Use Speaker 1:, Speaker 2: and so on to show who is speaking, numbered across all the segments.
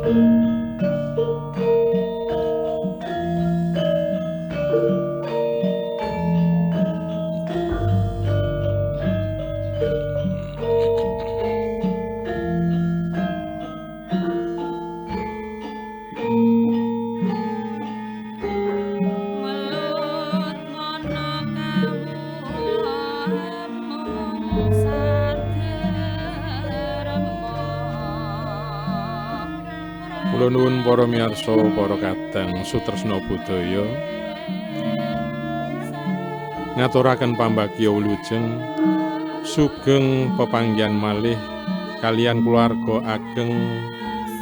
Speaker 1: Kula nuwun para miyarsa, para kadang sutresna budaya, ngaturaken pambagya wilujeng sugeng pepanggihan malih kaliyan kulawarga ageng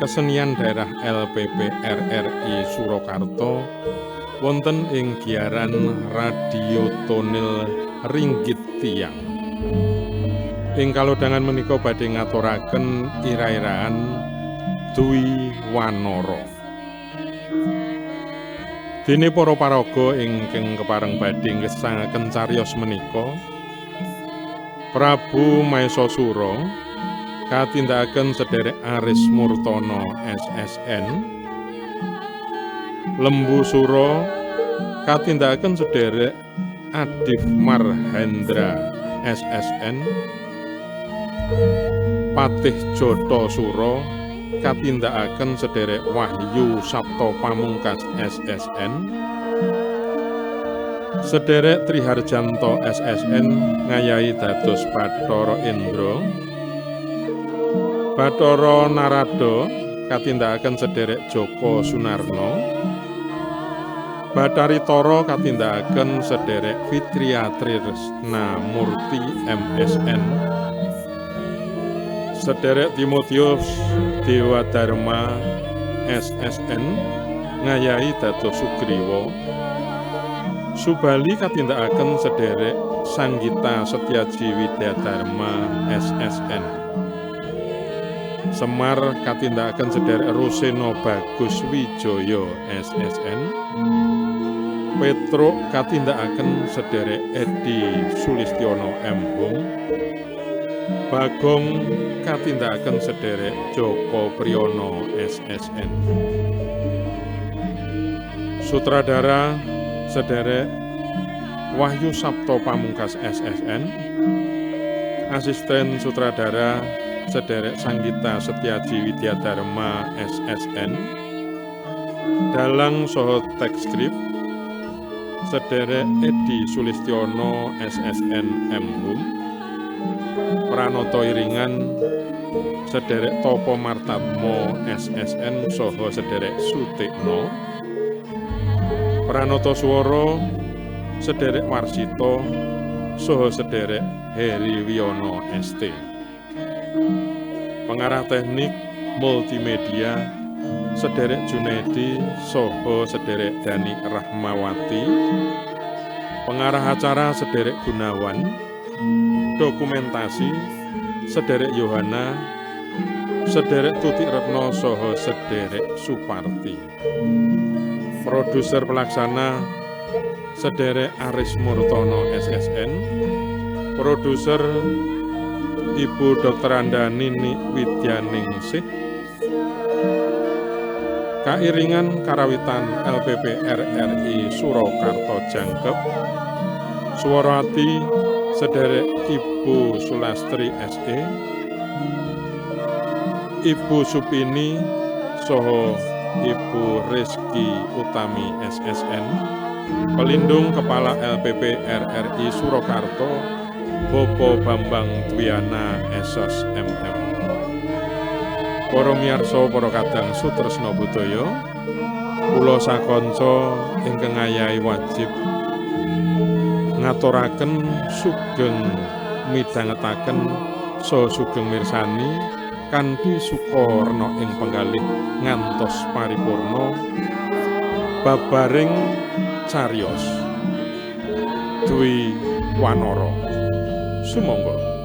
Speaker 1: kesenian daerah LPP RRI Surakarta wonten ing giaran Radio Tonil Ringgit Tiyang. Ing kalodhangan menika badhe ngaturaken ira-iraan Dwi Wanara. Dene para paraga ingkang kepareng badhe ngesangaken cariyos menika, Prabu Maesasura katindakaken sederek Aris Murtono SSN, Lembu Sura katindakaken sederek Adif Marhendra SSN, Patih Jota Sura katindakaken sederek Wahyu Sabto Pamungkas SSN, sederek Triharjanto SSN ngayahi dados Bathara Indra, Bathara Narada katindakaken sederek Joko Sunarno, Bathari Tara katindakaken sederek Fitria Trisna Murti MSN, sederek Timotius Dewa Dharma SSN ngayahi dados Sugriwa, Subali katindakaken sederek Sanggita Setyaji Widyadharma SSN, Semar katindakaken sederek Ruseno Bagus Wijoyo SSN, Petruk katindakaken sederek Edi Sulistiono M. Hum, Bagong katindakaken sederek Joko Priyono SSN. Sutradara sederek Wahyu Sabto Pamungkas SSN, asisten sutradara sederek Sanggita Setyaji Widyadharma SSN, dalang saha teks skrip sederek Edi Sulistiono SSN M. Hum, pranata iringan sederek Topo Martatmo SSN saha sederek Sutikno, pranata swara sederek Warsito saha sederek Heri Wiono ST, pengarah teknik multimedia sederek Junaidi saha sederek Dani Rahmawati, pengarah acara sederek Gunawan, dokumentasi sederek Yohana, sederek Tuti Retno saha sederek Suparti, produser pelaksana sederek Aris Murtono SSN, produser Ibu Dr. Anda Nini Widyaningsih, kairingan karawitan LPP RRI Surakarta Jangkep, swara ati sederek Ibu Sulastri SE, Ibu Supini saha Ibu Rizky Utami SSN, pelindung Kepala LPP RRI Surakarta Bopo Bambang Dwiana Esos MM. Para miyarsa, para kadang sutresna budaya, kula sakanca ingkang ngayahi wajib ngaturaken sugeng midhangetaken saha sugeng mirsani kanthi suka rena ing penggalih ngantos paripurna babaring cariyos Dwi Wanara. Sumangga.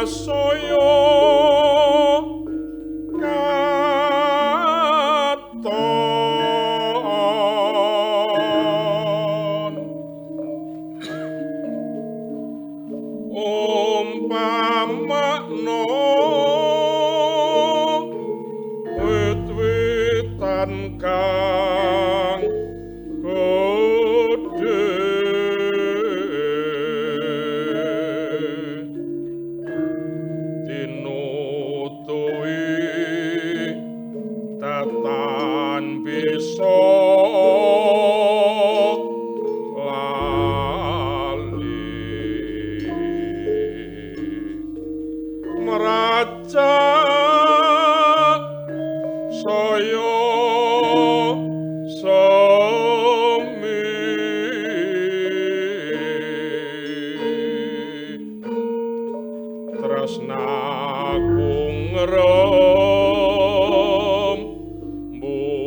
Speaker 1: Saya katon umpamakna wit-witan kang gedhe tinutuhi tatan bisa lali meraca saya semi tresnaku ngrem buyu.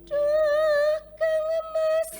Speaker 2: Duh Kang Mas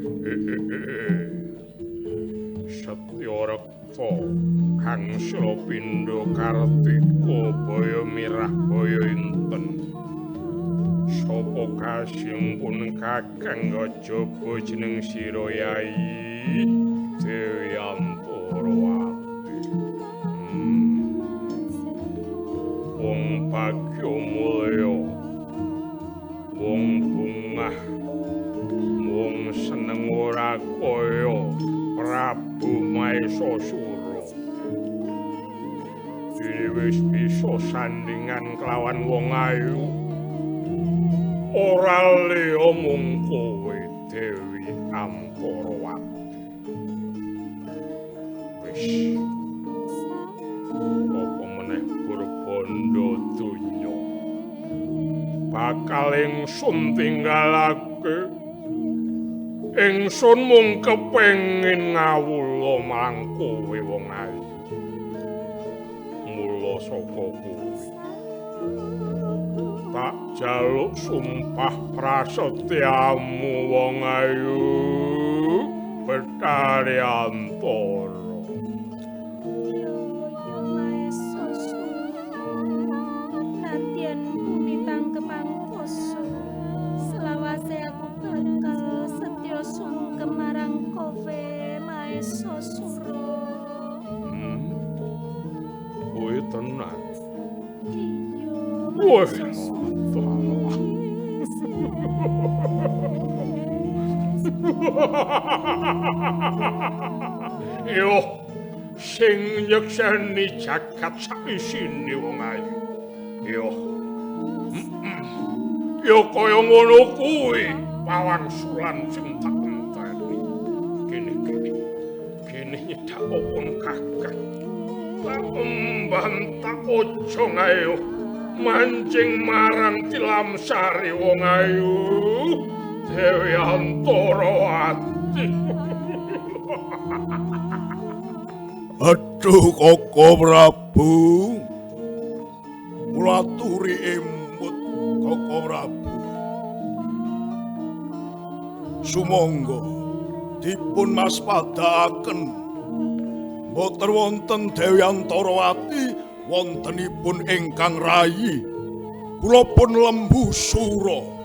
Speaker 2: Punden
Speaker 1: Setya Rekta Kang Sila Pindha Kartika Baya Mirah Baya Inten sapa kasing pun kakang kajaba jeneng sira Yai Dewi Antarawati. Wong bagya mulya, wong bungah, wong seneng ora kaya Prabu Maesasura. Dene wis bisa sandingan kelawan wong ayu. Ora liya mung kowe Dewi Antarawati. Wis apa meneh berbandha donya bakal ingsun tinggalake. Ingsun mung kepengin ngawula marang kowe wong ayu. Mula saka kuwi tak jaluk sumpah prasetyamu wong ayu Betari Antara.
Speaker 2: Nadyan bumi tangkepang koso, selawase aku bakal setya sungkem marang kowe Maesasura.
Speaker 1: Kowe tenan. Wah. Yo sing nyekseni jagat saisine wong ayu. Yo. Yo kaya ngono kuwi pawangsulan sing tak enteni. Kene-kene. Kene nyedak wong kakang. Tak emban tak ojong ayo mancing marang tilamsari wong ayu. Dewi Antarawati.
Speaker 3: Aduh Koko Prabu. Kula aturi emut Koko Prabu. Sumangga dipun maspadaaken boten wonten Dewi Antarawati wontenipun ingkang rayi. Kula pun Lembu Sura.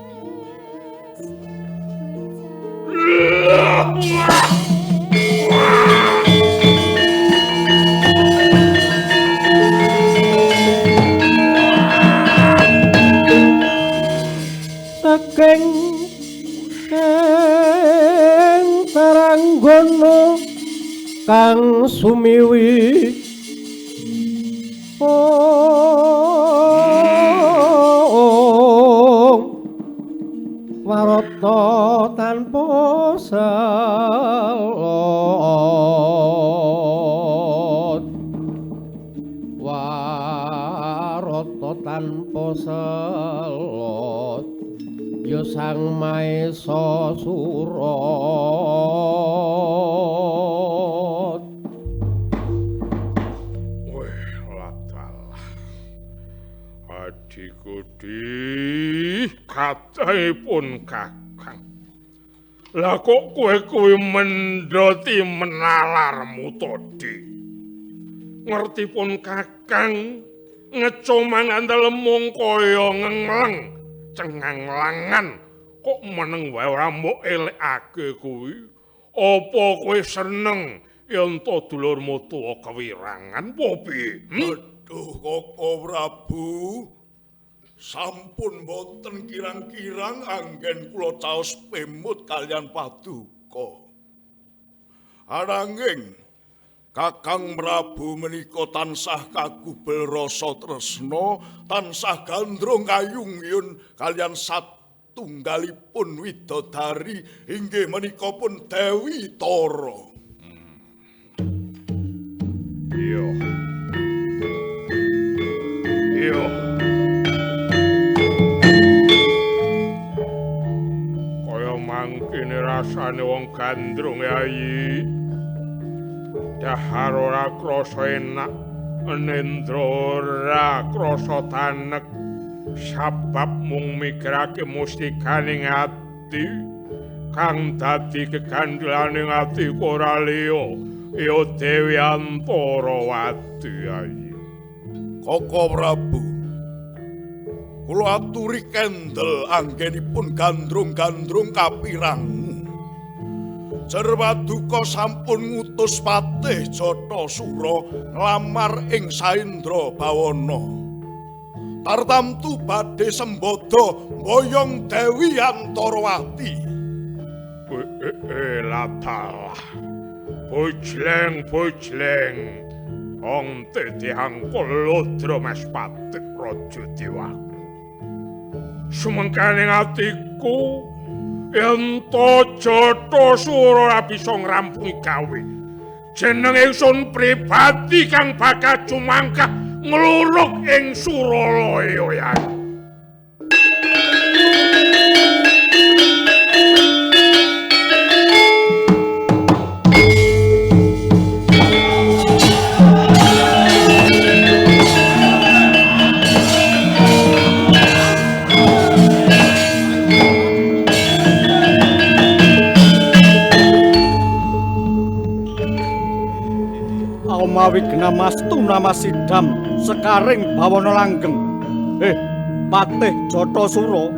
Speaker 4: Saking ing Taranggono kang sumiwi warata tanpa selot, warata tanpa selot ya Sang Maesa Surat.
Speaker 1: Weh, ladalah. Adikku di katahipun kakang. Lah kok kowe kuwi mendhoti menalarmu to, Dik? Ngertipun kakang ngecomangan dalem mung kaya ngengleng cenganglangan kok meneng wae ora mbok elekake kuwi. Apa kowe seneng yen to dulurmu tuwa kewirangan apa piye?
Speaker 3: Aduh Koko Prabu, sampun boten kirang-kirang anggen kula caos pemut kalian paduka. Ananging Kakang Prabu menika tansah kagubel rasa tresna, tansah gandrung kayung-yun kalian satunggalipun widodari inggih menika pun Dewi Tara.
Speaker 1: Iya. Iya. Kaya mangkene rasane wong gandrung yayi. Dahar ora krasa enak, nendra ora krasa tanek, sabab mung mikirake mustikaning ati kang dadi kegandelaning ati ora liya ya Dewi Antarawati ayi.
Speaker 3: Koko Prabu, kula aturi kendel anggenipun gandrung-gandrung kapirang. Jerwaduka sampun ngutus Patih Jatasura nglamar ing Saindra Bawana. Tartamtu badhe sembada mboyong Dewi Antarawati.
Speaker 1: Latalah. Bojleng, bojleng. Onte dihangkul ludra Mas Patih Raja Dewaku. Sumengkaning atiku yen to Jatasura ora bisa ngrampungi gawe. Jeneng ingsun pribadi kang bakal jumangkah ngluluk ing Suralaya ya.
Speaker 4: Wignamastu namasidam sekaring bawana langgeng. Patih Jatasura.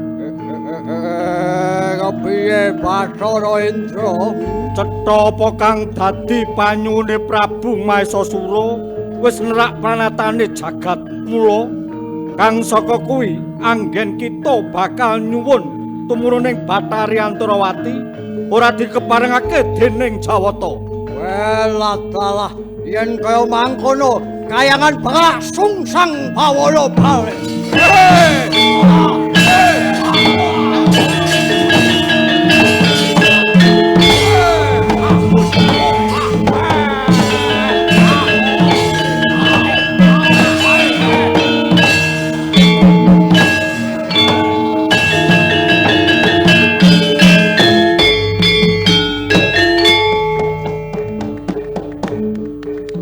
Speaker 4: Kepiye Bathara Indra? Cetha apa kang dadi panyuwune Prabu Mahesasura wis nerak pranatane jagat mula Kang saka kuwi anggen kita bakal nyuwun tumuruning Bathari Antarawati ora dikeparengake dening Jawata.
Speaker 5: Welah dalah yen kaya mangkono kayangan bakal sungsang bawana bali.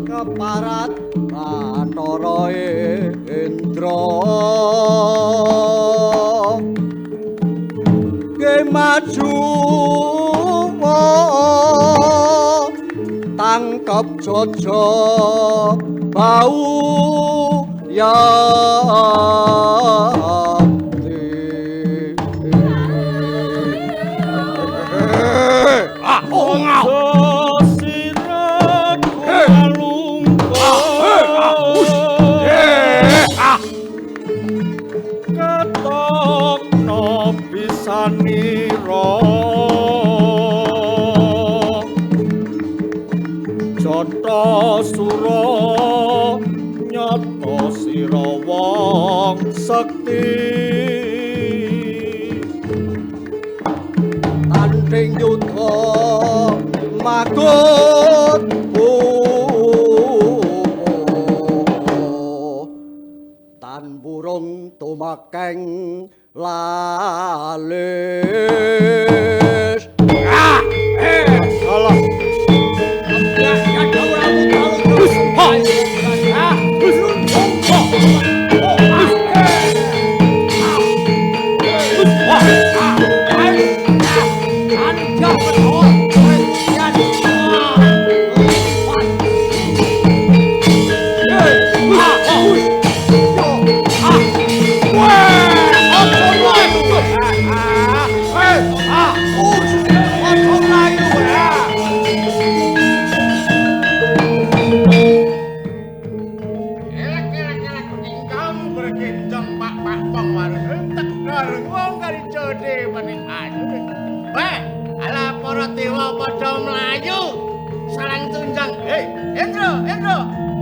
Speaker 5: Keparat Bathara Indra ke maju tangkep jojo bau ya.
Speaker 4: Ketokno bisanira Jata sura nyata sira wong sekti
Speaker 5: tanding yudha magut tan burung tumakeng lalis.
Speaker 4: Salah.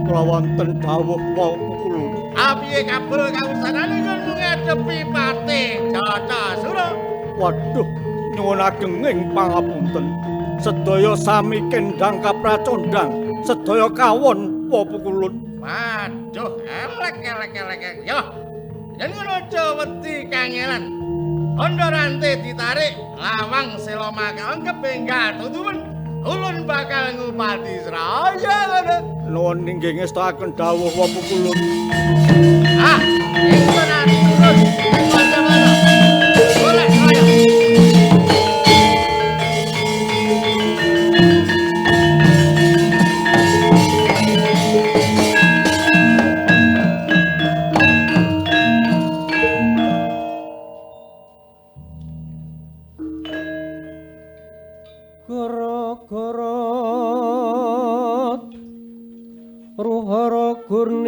Speaker 4: Kula wonten dawuh pukulun.
Speaker 6: Apiye kabul kawusanane nggonmu ngadepi Patih Jatasura?
Speaker 4: Waduh, nyuwun agenging pangapunten. Sedaya sami kendang kapracondang, sedaya kawon pukulun.
Speaker 6: Waduh, elek elek elek. Yo. Yen ngono aja wedi kangelan. Hondo rante ditarik, lawang sela makaon kebenggal tutupen. Ulun bakal ngupati sraya ngono.
Speaker 4: Nuwun inggih ngestakaken dawuh pukulun.
Speaker 6: Ah, ingsun aturun ing kanca-kanca. Golek sraya.
Speaker 7: Ruhara gurnita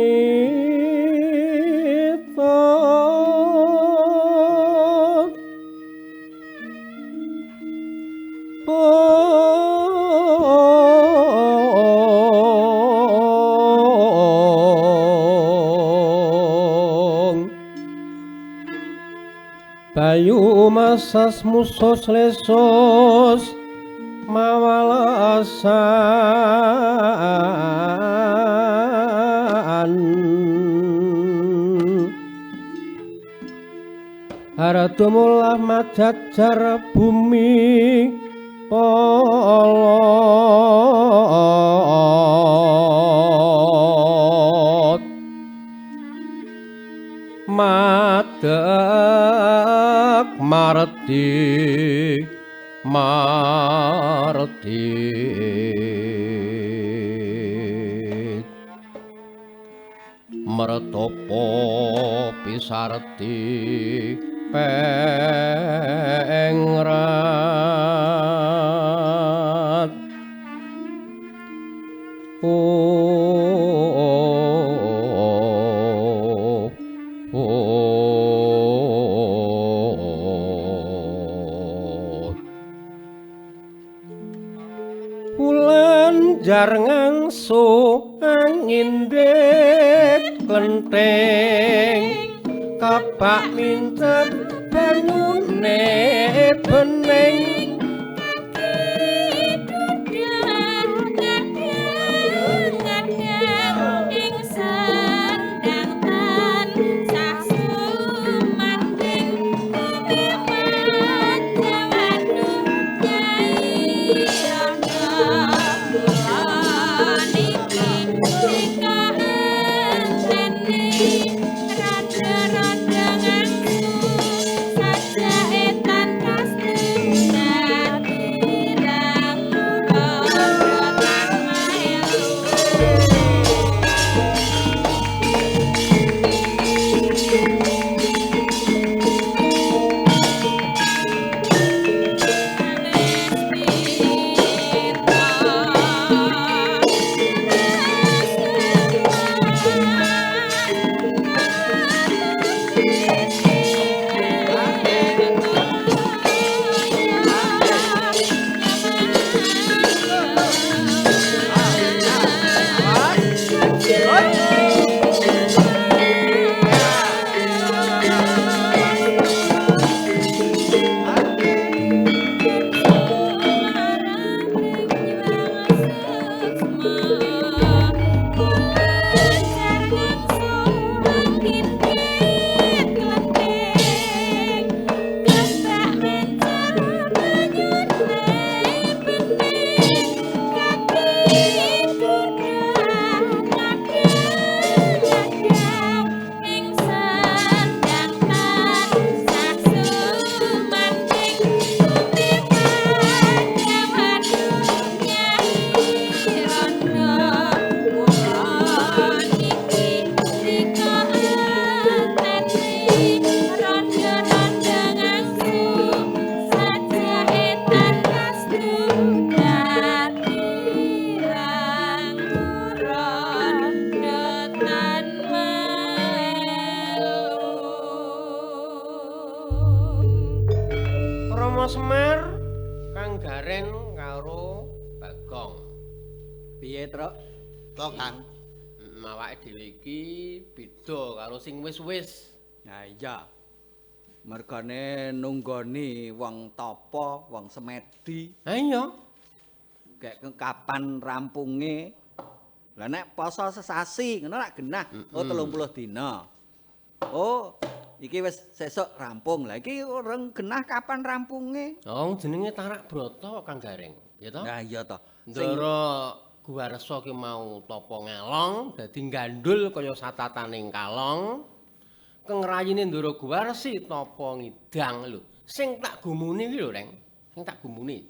Speaker 7: Bayu masas musos lesos mawalasan Haradumulah majajar bumi polot Madeg mardi mardi Mertopo pisarti pengrat Oh, oh, oh. Lenjar ngangsu angin det klenthing kabak mincet banyune bening. Semar Kang Garen karo Bagong.
Speaker 4: Piye, Truk?
Speaker 6: To, Kang.
Speaker 7: Awake dhewe iki beda karo sing wis-wis.
Speaker 4: Ha iya. Mergane nunggoni wong tapa, wong semedi.
Speaker 7: Ha iya.
Speaker 4: Gek kapan rampunge? Lah nek poso sesasi ngono rak genah. Oh 30 dina. Oh, iki wis sesuk rampung. Lah iki urung genah kapan rampunge?
Speaker 7: Oh, jenenge Tarak Brata Kang Gareng, ya toh?
Speaker 4: Lah iya toh.
Speaker 7: Ndara Guwarsa ki mau tapa ngalong dadi gandul kaya satataning kalong. Keng rayine Ndara Guwarsi tapa ngidang lho. Sing tak gumuni iki lho, Reng. Sing tak gumuni.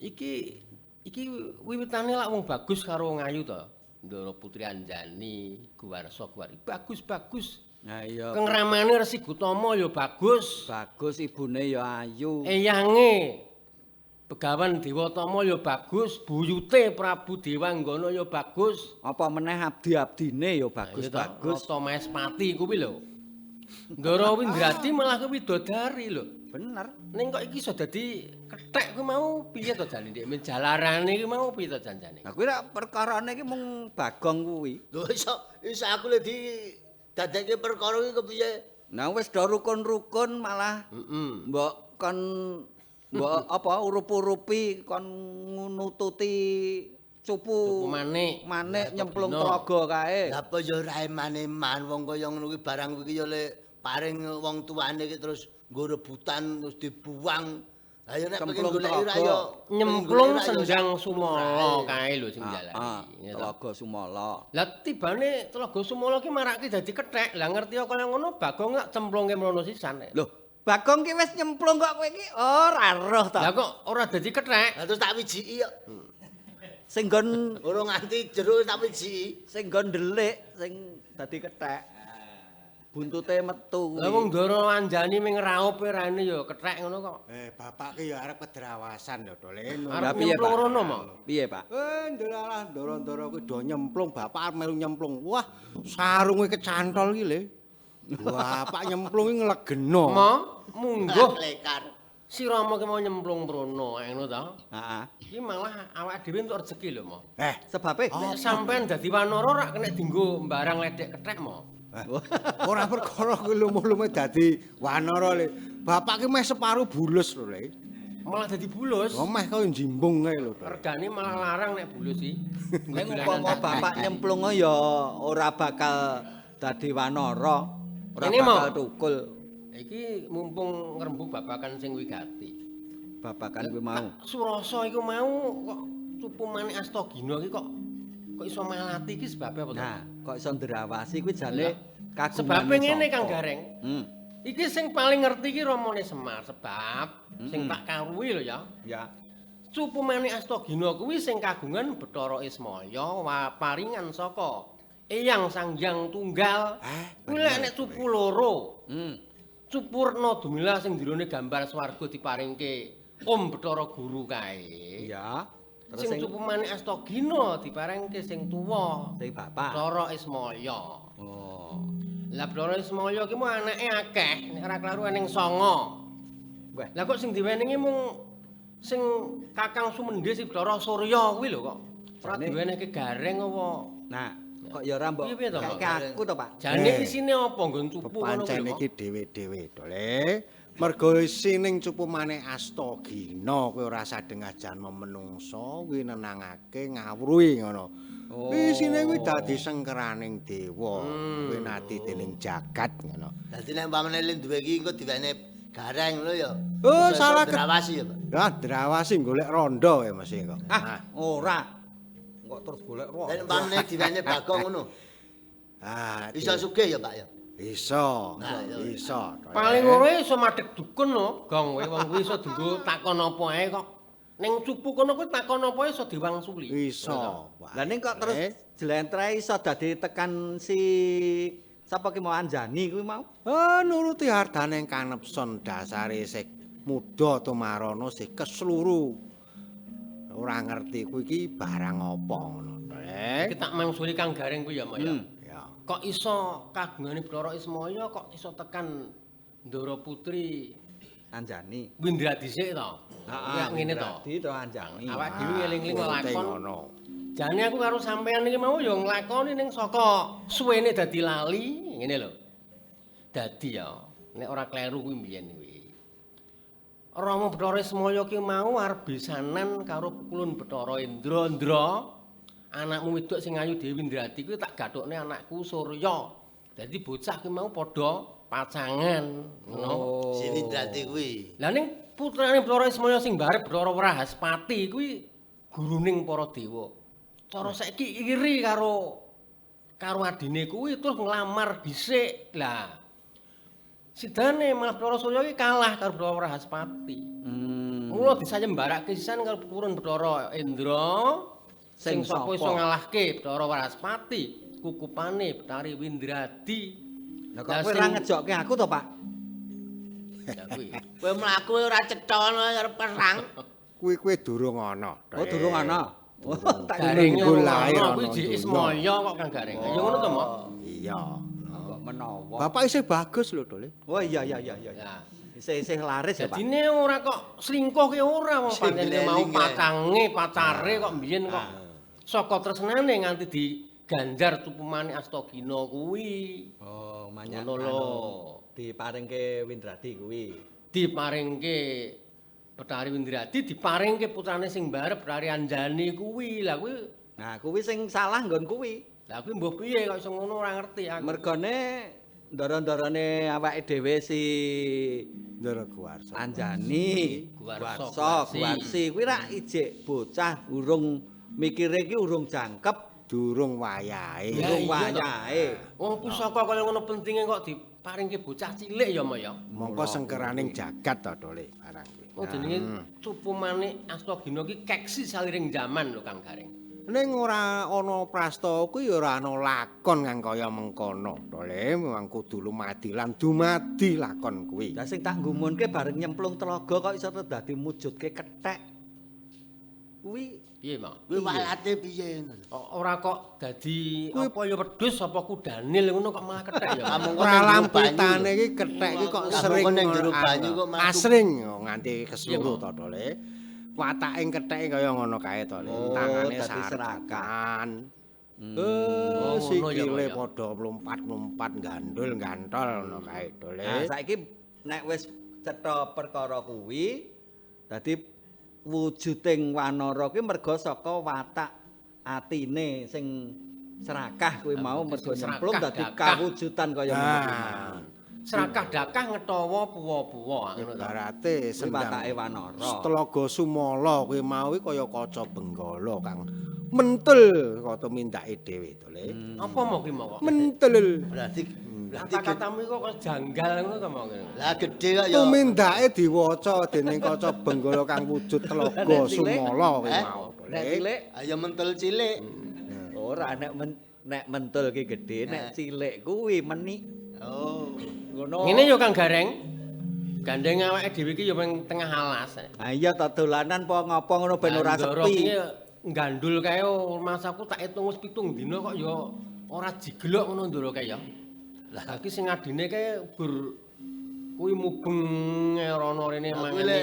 Speaker 7: Iki wiwitane lak wong bagus karo wong ayu to. Ndara Putri Anjani, Guwarsa Guwarsi bagus-bagus.
Speaker 4: Nah iya.
Speaker 7: Keng ramane Resi Gutama ya bagus.
Speaker 4: Bagus ibune ya ayu.
Speaker 7: Eyange Begawan Dewatama ya bagus, buyute Prabu Dewanggana ya bagus.
Speaker 4: Apa meneh abdi-abdine ya bagus-bagus.
Speaker 7: Rata Maespati kuwi lho. Ndara Windradi malah kuwi widodari lho.
Speaker 4: Bener.
Speaker 7: Ning kok iki iso dadi kethek kuwi mau piye to jane ndek jalarane iki mau piye to janjane?
Speaker 4: Lah kuwi rak perkarane iki mung Bagong kuwi.
Speaker 8: Lho iso aku le di dadekke perkara iki kepiye?
Speaker 4: Nah wis do rukun-rukun malah mbok kon mbok apa urup-urupi kon nututi cupu
Speaker 7: manik
Speaker 4: manik nyemplung telaga kae.
Speaker 8: Lah apa ya ora eman-eman wong kaya ngono kuwi barang kuwi ya le paring wong tuane iki terus nggo rebutan terus dibuang. Lah ya nek pengen goleki ra ya
Speaker 7: nyemplung sendang Sumala kae lho sing jalani.
Speaker 4: Telaga Sumala.
Speaker 7: Lah tibane Telaga Sumala ki marake dadi kethek. Lah ngerti kaya ngono Bagong lak cemplungke mrono sisan.
Speaker 4: Lho, Bagong ki wis nyemplung kok kowe iki ora roh ta.
Speaker 7: Lah kok ora dadi kethek?
Speaker 8: Lah terus tak wijiki kok.
Speaker 4: Sing nggon
Speaker 8: ora nganti jero tak wijiki.
Speaker 4: Sing nggon ndelik sing dadi kethek. Buntute metu kuwi.
Speaker 7: Lah wong Ndara Anjani ming raup rane ya kethek ngono kok.
Speaker 9: Bapak ki ya arep kedrawasan lho, Dolen.
Speaker 7: Arep nyemplung rono mo.
Speaker 4: Piye, Pak?
Speaker 9: Ndelalah ndara-ndara kuwi do nyemplung, bapak arep melu nyemplung. Wah, sarunge kecantol ki le. Bapak nyemplung ki nglegeno.
Speaker 7: Mo, mungguh.
Speaker 8: Lekar.
Speaker 7: Si Rama ki mau nyemplung mrono, ngono ta?
Speaker 4: Heeh.
Speaker 7: Iki malah awake dhewe entuk rezeki lho, Mo.
Speaker 4: Sebabe
Speaker 7: Nek sampean dadi wanara rak kena dienggo mbarang ledek kethek, Mo.
Speaker 9: Ora perkara kuwi lumuh-lumuh dadi wanara le. Bapak ki meh separuh bulus lho le.
Speaker 7: Malah dadi bulus.
Speaker 9: Oh meh kaya jimbung kae lho.
Speaker 7: Regane malah larang nek bulus iki.
Speaker 4: Nek umpama bapak nyemplung ya ora bakal dadi wanara, ora bakal tukul.
Speaker 7: Iki mumpung ngrembug babakan sing wigati.
Speaker 4: Babakan kuwi mau.
Speaker 7: Surasa iku mau kok cupu manik Astagina iki kok iso malati iki sebabe apa to?
Speaker 4: Nah, kok iso ndrawasi kuwi jane kagungane.
Speaker 7: Sebabe ngene Kang Gareng. Iki sing paling ngerti iki Ramane Semar sebab sing tak karuhi lho ya.
Speaker 4: Ya.
Speaker 7: Cupu manik Astagina kuwi sing kagungan Bathara Ismaya paringan saka Eyang Sang Hyang Tunggal. Kuwi lek nek cupu loro. Cupurna Dumila sing jerone gambar swarga diparingke Om Bathara Guru kae.
Speaker 4: Iya. Terus
Speaker 7: sing cupu manik Astagina diparingke sing tuwa,
Speaker 4: sing bapak.
Speaker 7: Bathara Ismaya.
Speaker 4: Oh.
Speaker 7: Lah Bathara Ismaya ki mu anake akeh, nek ora kleru eneng 9.
Speaker 4: Wah.
Speaker 7: Lah kok sing diweningi mung sing Kakang Sumendhe si Bathara Surya kuwi lho kok. Ora diwenehke Gareng apa?
Speaker 4: Nah, kok ya ora mbok keke aku to, Pak.
Speaker 7: Jane isine apa nggon cupu ngono kuwi?
Speaker 9: Pancen iki dhewe-dhewe to, Le. Mergo isining cupu manik Astagina kuwi ora sadengah janma menungsa, kuwi nenangake ngawruhi ngono. Isine kuwi dadi sengkeraning dewa, kuwi nati dening jagat ngono.
Speaker 8: Dadi nek umpamane le duwe iki engko diwene Gareng lho ya.
Speaker 9: Oh, salah
Speaker 8: drawasi ya, Pak.
Speaker 9: Lah drawasi golek rondo ya mesti kok.
Speaker 4: Ah, ora. Kok terus golek rondo.
Speaker 8: Nek umpamane diwene Bagong ngono.
Speaker 9: Ah,
Speaker 8: iso sugih ya, Pak ya.
Speaker 9: Iso, iso.
Speaker 7: Paling ora iso madheg dukun lho, Gong kowe wong kuwi iso dienggo takon apa ae kok. Ning cupu kono kuwi takon apa iso diwangsuli.
Speaker 9: Iso.
Speaker 4: Lah ning kok terus jlentreh iso dadi tekan si sapa ki mau Anjani kuwi mau?
Speaker 9: Nuruti hardane kanepson dasare isih muda tumarana sih kesluru. Ora ngerti kuwi iki barang apa ngono.
Speaker 7: Iki tak mangsuli Kang Gareng kuwi ya, Mbak ya. Kok iso kagungane Bathara Ismaya kok iso tekan Ndara Putri
Speaker 4: Anjani.
Speaker 7: Windra dhisik to.
Speaker 4: Heeh,
Speaker 7: ngene to.
Speaker 4: Windradi to Anjani.
Speaker 7: Awak dhewe ngeling-eling lakon. Jane aku karo sampean iki mau ya nglakoni ning saka suwene dadi lali, ngene lho. Dadi ya, nek ora kleru kuwi mbiyen kuwi. Rama Bathara Ismaya ki mau arep besanan karo Pukulun Bathara Indra. Ndra, anakmu wedok sing ayu Dewi Windradi kuwi tak gathukne anakku Surya. Dadi bocah ki mau padha pacangan, ngono.
Speaker 8: Oh. Si Windradi kuwi.
Speaker 7: Lah ning putrane Bathara Ismaya sing barep Bathara Wrahaspati kuwi guruning para dewa. Cara saiki iri karo adine kuwi terus nglamar dhisik. Lah sidane malah Bathara Surya iki kalah karo Bathara Wrahaspati. Mula disayembarake sisan karo purun Bathara Indra sing sapa iso ngalahke Bathara Wrahaspati kukupane Bathari Windradi.
Speaker 4: Lah kok kowe ora ngejokke aku to, Pak?
Speaker 7: Ya kuwi.
Speaker 8: Kowe mlaku ora cetha arep perang.
Speaker 9: Kuwi kowe durung ana.
Speaker 4: Oh, durung ana. Tak
Speaker 7: nunggu lahir kuwi Ismaya kok Kang Gareng. Ya ngono to, Mok?
Speaker 9: Iya.
Speaker 4: Kok menawa.
Speaker 9: Bapak isih bagus lho, Dole.
Speaker 4: Oh iya. Isih-isih laris ya, Pak.
Speaker 7: Dadine ora kok selingkuh ki ora wong pancen mau pacange, pacare kok mbiyen kok. Saka tresnane nganti diganjar cupu manik Astagina kuwi.
Speaker 4: Oh, manyak.
Speaker 7: Ngono lho.
Speaker 4: Diparingke Windradi kuwi.
Speaker 7: Diparingke Bathari Windradi, diparingke putrane sing barep Bathari Anjani kuwi. Lah kuwi
Speaker 4: nah kuwi sing salah nggon kuwi.
Speaker 7: Lah kuwi mbuh piye kok iso ngono ora ngerti aku.
Speaker 4: Mergone ndara-ndarane awake dhewe si
Speaker 9: Ndara Guwarsa.
Speaker 4: Anjani, Guwarsa, Guwarsi kuwi rak ijik bocah urung mikire iki urung jangkep,
Speaker 9: durung wayahe.
Speaker 4: Durung wayahe.
Speaker 7: Wong pusaka kaya ngono pentinge kok diparingke bocah cilik ya, Mbak ya.
Speaker 9: Mongko sengkeraning jagat to, Dole, barang kuwi.
Speaker 7: Oh jenenge cupu manik Astagina ki keksi saliring jaman lho Kang Gareng.
Speaker 9: Ning ora ana prastawa kuwi ora ana lakon kang kaya mengkono. Dole memang kudu lumadi lan dumadi lakon kuwi.
Speaker 4: Lah sing tak nggumunke bareng nyemplung telaga kok iso dadi mujudke kethek. Kuwi
Speaker 7: Piye, Mak?
Speaker 8: Kuwi walate piye ngono lho.
Speaker 7: Ora kok dadi apa ya wedhus apa kudanil ngono kok malah kethek ya.
Speaker 9: Ora lamputane iki kethek iki kok sering
Speaker 8: ning jero banyu kok mlaku.
Speaker 9: Asring nganti keseluruh to, Dole. Watake ketheke kaya ngono kae to, Le. Tangane sarakan.
Speaker 7: Oh,
Speaker 9: sikile padha mlumpat-mlumpat gandul-gantol ngono kae, Dole.
Speaker 4: Nah, saiki nek wis cetha perkara kuwi dadi wujuding wanara kuwi merga saka watak atine sing serakah kuwi mau merga nyemplung dadi kawujudan kaya ngono kuwi.
Speaker 7: Serakah dakah ngetawa puwa-puwa ngono ta.
Speaker 9: Ibarate sendang
Speaker 4: watake wanara.
Speaker 9: Telaga Sumala kuwi mau kaya kaca Benggala kang mentul kaya tumindake dhewe to, Le.
Speaker 7: Apa mau kuwi mau kok?
Speaker 9: Mentul.
Speaker 8: Berarti
Speaker 7: kata-katamu iku kok janggal ngono to mau kene.
Speaker 8: Lah gedhe kok ya.
Speaker 9: Tumindake diwaca dening kaca Benggala kang wujud Telaga Sumala kuwi mau.
Speaker 4: Nek cilik
Speaker 8: ayo mentul cilik.
Speaker 4: Ora nek mentul ki gedhe, nek cilik kuwi menik.
Speaker 8: Oh.
Speaker 4: Ngono.
Speaker 7: Ngene yo Kang Gareng. Gandeng awake dhewe iki yo ning tengah alas.
Speaker 4: Ha iya ta dolanan apa ngopo ngono ben ora sepi.
Speaker 7: Gandul kae masaku tak hitung wis 7 dina kok ya ora jiglok ngono ndoro kae ya. Lah iki sing adine kae gur kuwi mubeng rono rene mangane.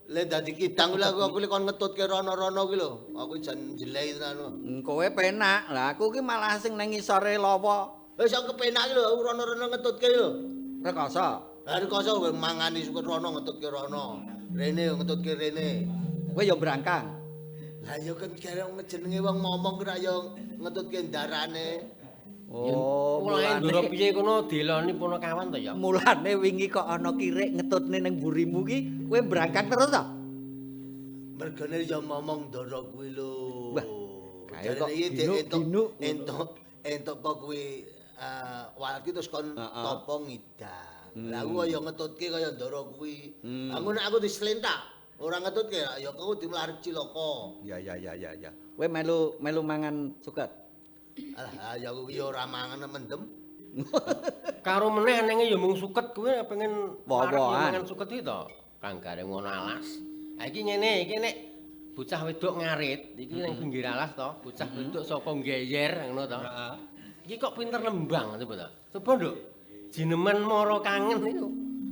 Speaker 8: Le dadi kidang kuwi aku kon ngetutke rono-rono kuwi lho. Aku jan jelei tenan.
Speaker 4: Kowe penak. Lah aku ki malah sing nang ngisore lawa.
Speaker 8: Wis aku kepenak ki lho, aku rono-rono ngetutke lho.
Speaker 4: Rekoso.
Speaker 8: Lah rekoso kowe mangani suket rono ngetutke rono. Rene ngetutke rene.
Speaker 4: Kowe yo brangkang.
Speaker 8: Lah ya kan gareng jenenge wong ngomong ki ra yo ngetutke ndarane.
Speaker 4: Oh,
Speaker 7: mulane ndoro piye kono diloni punakawan to ya.
Speaker 4: Mulane wingi kok ana kirik ngetutne ning mburimu ki, kowe brangkang terus to?
Speaker 8: Mergane ya momong ndoro kuwi lho.
Speaker 4: Wah, kae kok
Speaker 8: entuk apa kuwi walat ki terus kon topo ngidang. Lah aku kaya ngetutke kaya ndoro kuwi. Aku nek aku dislentak, ora ngetutke ya aku dimlarik cilaka.
Speaker 4: Ya ya ya ya ya. Kowe melu mangan suket.
Speaker 8: Alah ya aku ki ora mangan mendem.
Speaker 7: Karo meneh nenge ya mung suket kuwi pengen mangan suket iki to. Kang Gareng ngono alas. Ha iki ngene, iki nek bocah wedok ngarit, iki nang pinggir alas to, bocah wedok saka nggeyer ngono to. Heeh. Iki kok pinter nembang coba to. Coba nduk. Jineman mara kangen iku.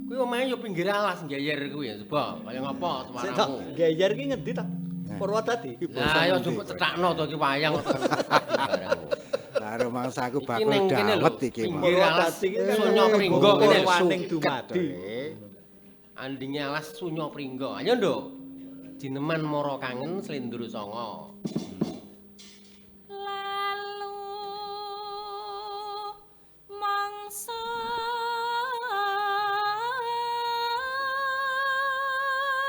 Speaker 7: Kuwi omahe ya pinggir alas nggeyer kuwi ya coba. Kaya ngapa suaramu?
Speaker 4: Nggeyer ki ngendi to? Purwodadi.
Speaker 7: Lah ya cukup cetakno to iki wayang kok.
Speaker 9: Lah mangsaku bakul dawet iki.
Speaker 7: Pinggir alas Sunya Pringgo kene
Speaker 4: waning dumadi.
Speaker 7: Andinge alas Sunya Pringgo. Ayo nduk. Jineman mara kangen Slendro Sanga.
Speaker 2: Lalu mangsa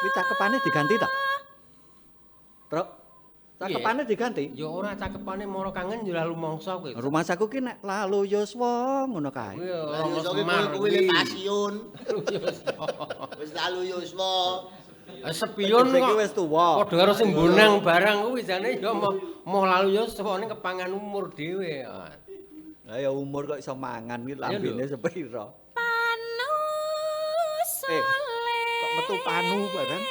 Speaker 4: kuwi cakepane diganti ta? Truk. Cakepane diganti?
Speaker 7: Ya ora cakepane mara kangen ya lalu mangsa kuwi.
Speaker 4: Rumahsaku ki nek lalu yuswa ngono kae.
Speaker 8: Lalu yuswa kuwi le stasiun. Wis lalu yuswa.
Speaker 7: Sepion kok
Speaker 4: wis tuwa.
Speaker 7: Padha karo sing bonang barang kuwi jane ya moh lalu yuswa ning kepangan umur dhewe.
Speaker 4: Lah ya umur kok iso mangan ki lambene sepira.
Speaker 2: Panu
Speaker 4: kok metu panu barang.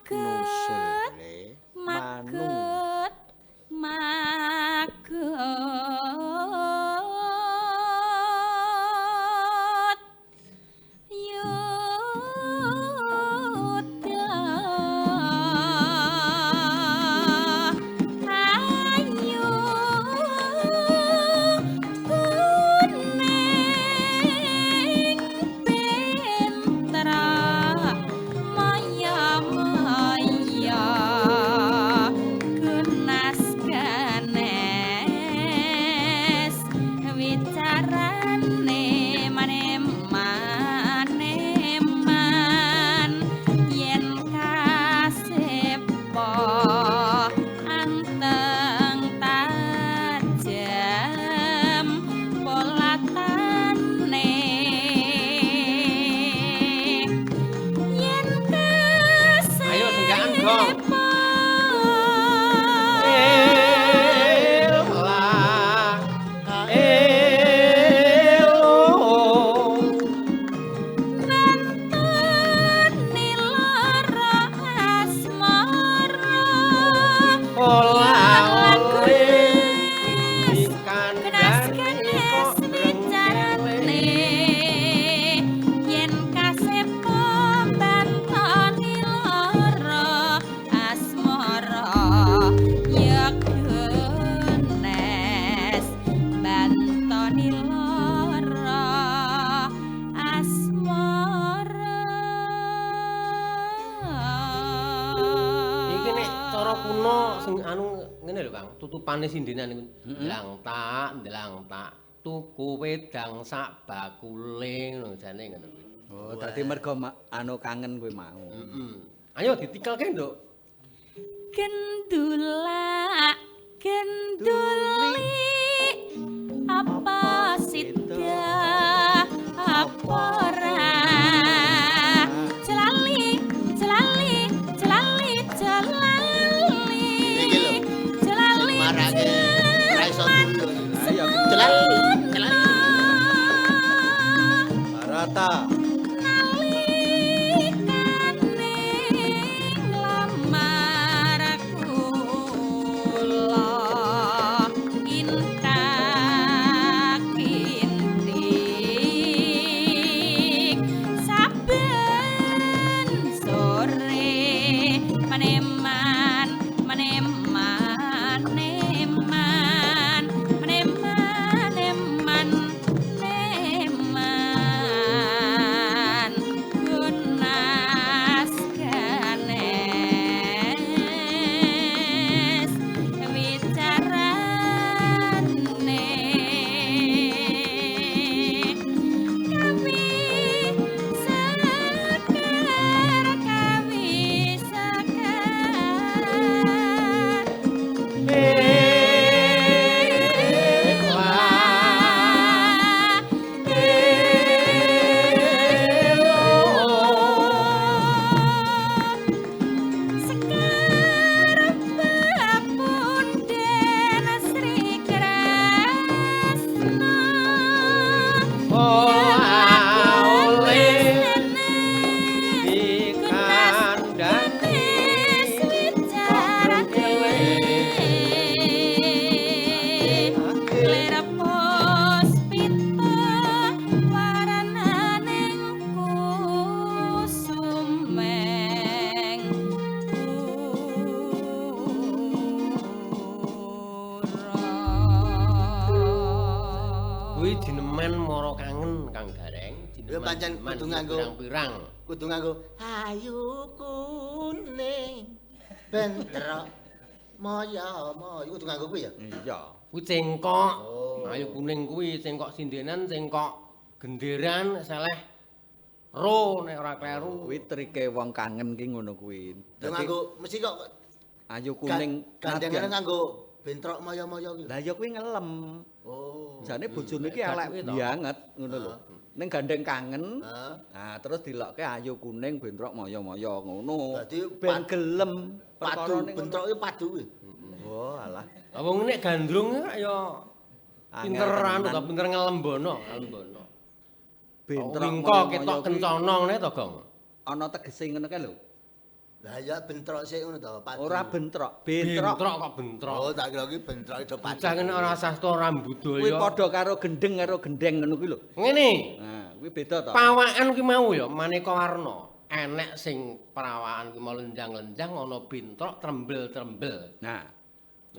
Speaker 2: Maget, maget, maget, yuda ayu kuning pentra maya maya kenas
Speaker 7: lho Kang, tutupane sindenan niku. Ndelang tak tuku wedang sak bakule ngono jane ngono kuwi.
Speaker 4: Oh, dadi mergo anu kangen kuwi mau.
Speaker 7: Heeh. Ayo ditikelke, Nduk.
Speaker 2: Gendula genduli apa sida apa ora jelali jelali jelali jelali jelali
Speaker 8: marake ora iso turu.
Speaker 4: Ayo
Speaker 8: Jelali jelali.
Speaker 4: Barata.
Speaker 2: Nalikane nglamar kula intak intik saben sore meneman meneman neman meneman neman neman gunas ganes wicarane kawi sekar kawi sekar. Sekar papunden Sri Kresna.
Speaker 7: Oh, oleh
Speaker 2: dikandani wicarane lerepos pita warananing kusumeng pura.
Speaker 7: Kuwi dinemen mara kangen Kang Gareng.
Speaker 8: Ya pancen kudu nganggo
Speaker 7: pirang-pirang.
Speaker 8: Kudu nganggo ayu kuning bentrok moyo moyo kudu nganggo kuwi ya.
Speaker 4: Iya.
Speaker 7: Kuwi cengkok. Ayu kuning kuwi cengkok sindenan, cengkok genderan seleh ro nek ora kleru.
Speaker 4: Kuwi trike wong kangen ki ngono kuwi.
Speaker 8: Ya nganggo mesti kok
Speaker 4: ayu kuning
Speaker 8: gandengane nganggo bentrok moyo-moyo kuwi.
Speaker 4: Lah ya kuwi ngelem.
Speaker 8: Oh.
Speaker 4: Jane bojone iki elek banget ngono lho. Ning gandeng kangen. Nah, terus dilokke ayu kuning bentrok moyo-moyo ngono.
Speaker 8: Dadi
Speaker 4: ben gelem
Speaker 8: padu bentrok iki padu kuwi.
Speaker 4: Oh, alah.
Speaker 7: Lah wong nek gandrung ya pinter anu ta pinter ngelembono, ngelembono.
Speaker 4: Bentrok
Speaker 7: wingko ketok kencana ngene to, Gong.
Speaker 4: Ana tegese ngono kae lho.
Speaker 8: Lah ya bentrok sik ngono to, padu.
Speaker 4: Ora bentrok, bentrok.
Speaker 7: Bentrok kok bentrok.
Speaker 8: Oh, tak kira iki bentrok itu padu.
Speaker 7: Bocah ngene ora sastra ora budaya.
Speaker 4: Kuwi padha karo gendeng karo gendeng ngono kuwi lho.
Speaker 7: Ngene.
Speaker 4: Nah, kuwi beda to.
Speaker 7: Pawakan kuwi mau ya maneka warna. Enek sing perawakan kuwi mau lenjang-lenjang ana bentrok trembel-trembel.
Speaker 4: Nah,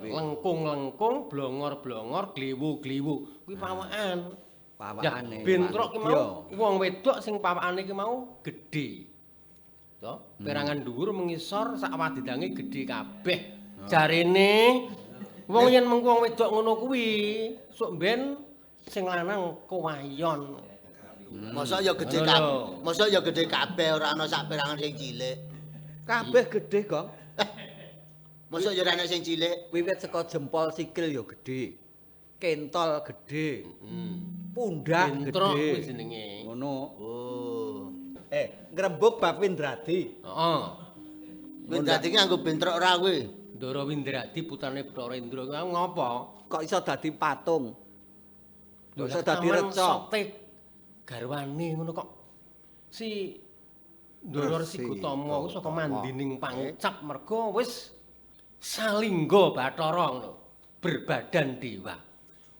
Speaker 7: lengkung-lengkung, blongor-blongor, gliwu-gliwu. Kuwi pawakan.
Speaker 4: Pawakane.
Speaker 7: Bentrok ki mau wong wedok sing pawakane ki mau gedhe. To, perangan dhuwur mengisor sak wadidange gedhe kabeh. Jarene wong yen mengko wong wedok ngono kuwi, sok ben sing lanang kewayon.
Speaker 8: Mosok ya gedhe kabeh. Mosok ya gedhe kabeh ora ana sak perangan sing cilik.
Speaker 4: Kabeh gedhe, Gong.
Speaker 8: Mosok ya ora ana sing cilik.
Speaker 4: Wiwit saka jempol sikil ya gedhe. Kentol gedhe. Pundak gedhe.
Speaker 7: Bentrok kuwi jenenge.
Speaker 4: Ngono.
Speaker 8: Oh.
Speaker 4: Ngrembug bab Windradi.
Speaker 7: Heeh.
Speaker 8: Windradi ki nganggo bentrok ora kuwi?
Speaker 7: Ndara Windradi putrane Bathara Indra kuwi ngopo?
Speaker 4: Kok iso dadi patung? Kok iso dadi reca?
Speaker 7: Sote garwane ngono kok. Si Ndara Resi Gotama kuwi saka mandining pangucap mergo wis salingga Bathara ngono. Berbadan dewa.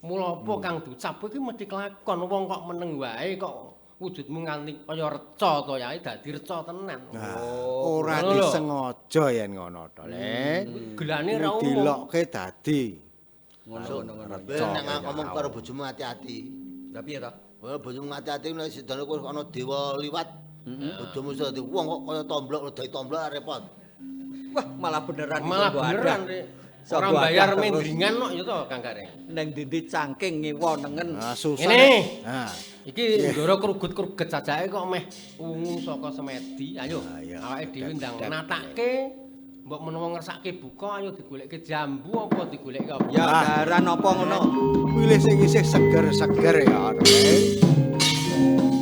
Speaker 7: Mula apa kang diucap kuwi mesti kelakon wong kok meneng wae kok wujudmu nganti kaya reca to yae dadi reca tenan.
Speaker 9: Nah, ora disengaja yen ngono to, Le.
Speaker 7: Gelane ra umum.
Speaker 9: Dilokke dadi.
Speaker 4: Ngono-ngono.
Speaker 8: Nek ngomong karo bojomu ati-ati.
Speaker 4: Lah piye to?
Speaker 8: Wah, bojomu ati-ati nek sidane kowe ana dewa liwat. Bojomu iso dadi wong kok kaya tomblok, dadi tomblok repot.
Speaker 4: Wah, malah beneran.
Speaker 7: Malah beneran, Rek. Ora bayar mendringan kok ya to Kang Gareng.
Speaker 4: Neng dindi cangking ngiwa nengen.
Speaker 9: Ah, susah.
Speaker 7: Ngene.
Speaker 9: Nah,
Speaker 7: Iki ndoro krugut-kruget jajake kok meh wungu saka semedi. Ayo, awake dhewe ndang natake. Mbok menawa ngersake buka ayo digolekke jambu apa digolekke apa.
Speaker 4: Ya daran apa ngono.
Speaker 9: Pilih sing isih seger-seger ya.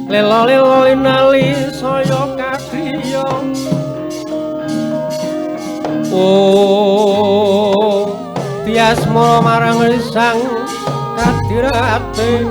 Speaker 7: Lelo-lelo linali saya kadriya. Oh, tiasmara marang sang kadirate.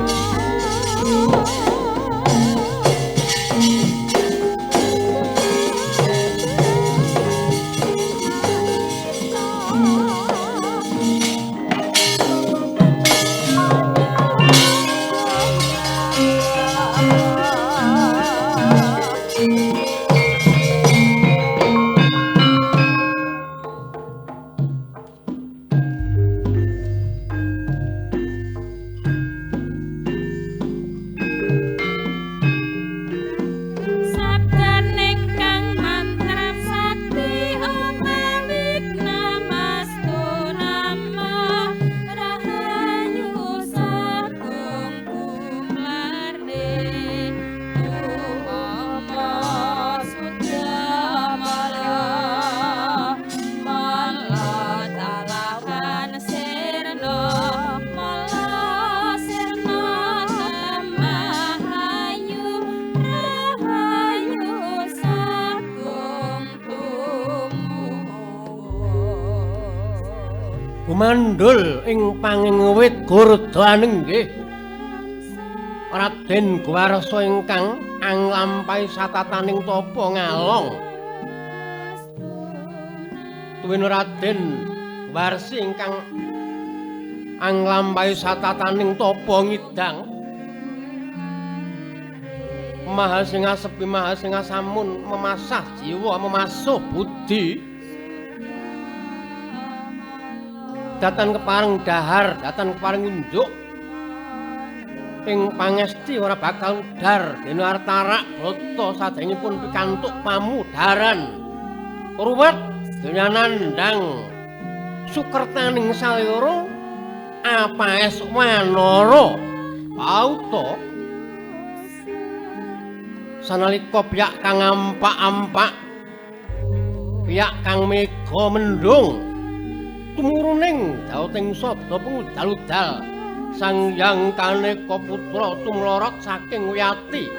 Speaker 7: Gumandul ing pangingwit gurda nenggih Raden Guwarsa ingkang anglampahi satataning tapa ngalong. Tuwin Raden Guwarsi ingkang anglampahi satataning tapa ngidang. Maha sing asepi maha sing asamun memasah jiwa memasuh budi. Datan kepareng dahar, datan kepareng unjuk. Ing pangesti ora bakal udar, dene artarak brata saderengipun pikantuk pamudharan. Ruwet donya nandhang sukertaning salira apaes wanara pauta. Sanalika piyak kang ampak-ampak, piyak kang mega mendung. Tumuruning dauting sabda pengudal-udal Sang Hyang Kaneka Putra tumlorot saking wiyati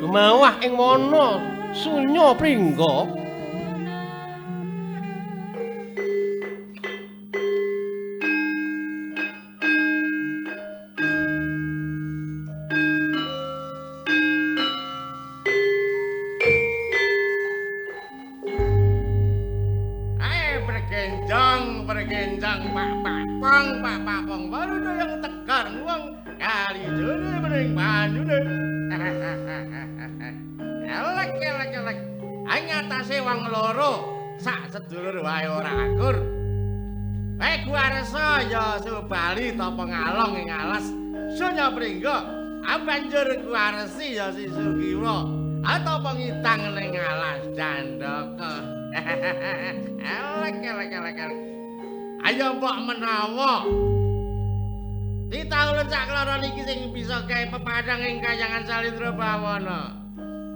Speaker 7: dumawah ing wana sunya pringga.
Speaker 6: Bergenjang Pak Pakpong, Pak Pakpong baru yang tegar wong kali jone mering banyune. Elek elek elek. Ing atase wong loro sak sedulur wae ora akur. Wae Guwarsa ya Subali tapa ngalong ing alas Sunya Pringga. Banjur Guwarsi ya si Sugiwa atapa ngitang ning alas Dandaka. Elek elek elek elek. Ayo mbok menawa ditaulun sak kloron iki sing bisa gawe pepadang ing kayangan Salindra Bawana.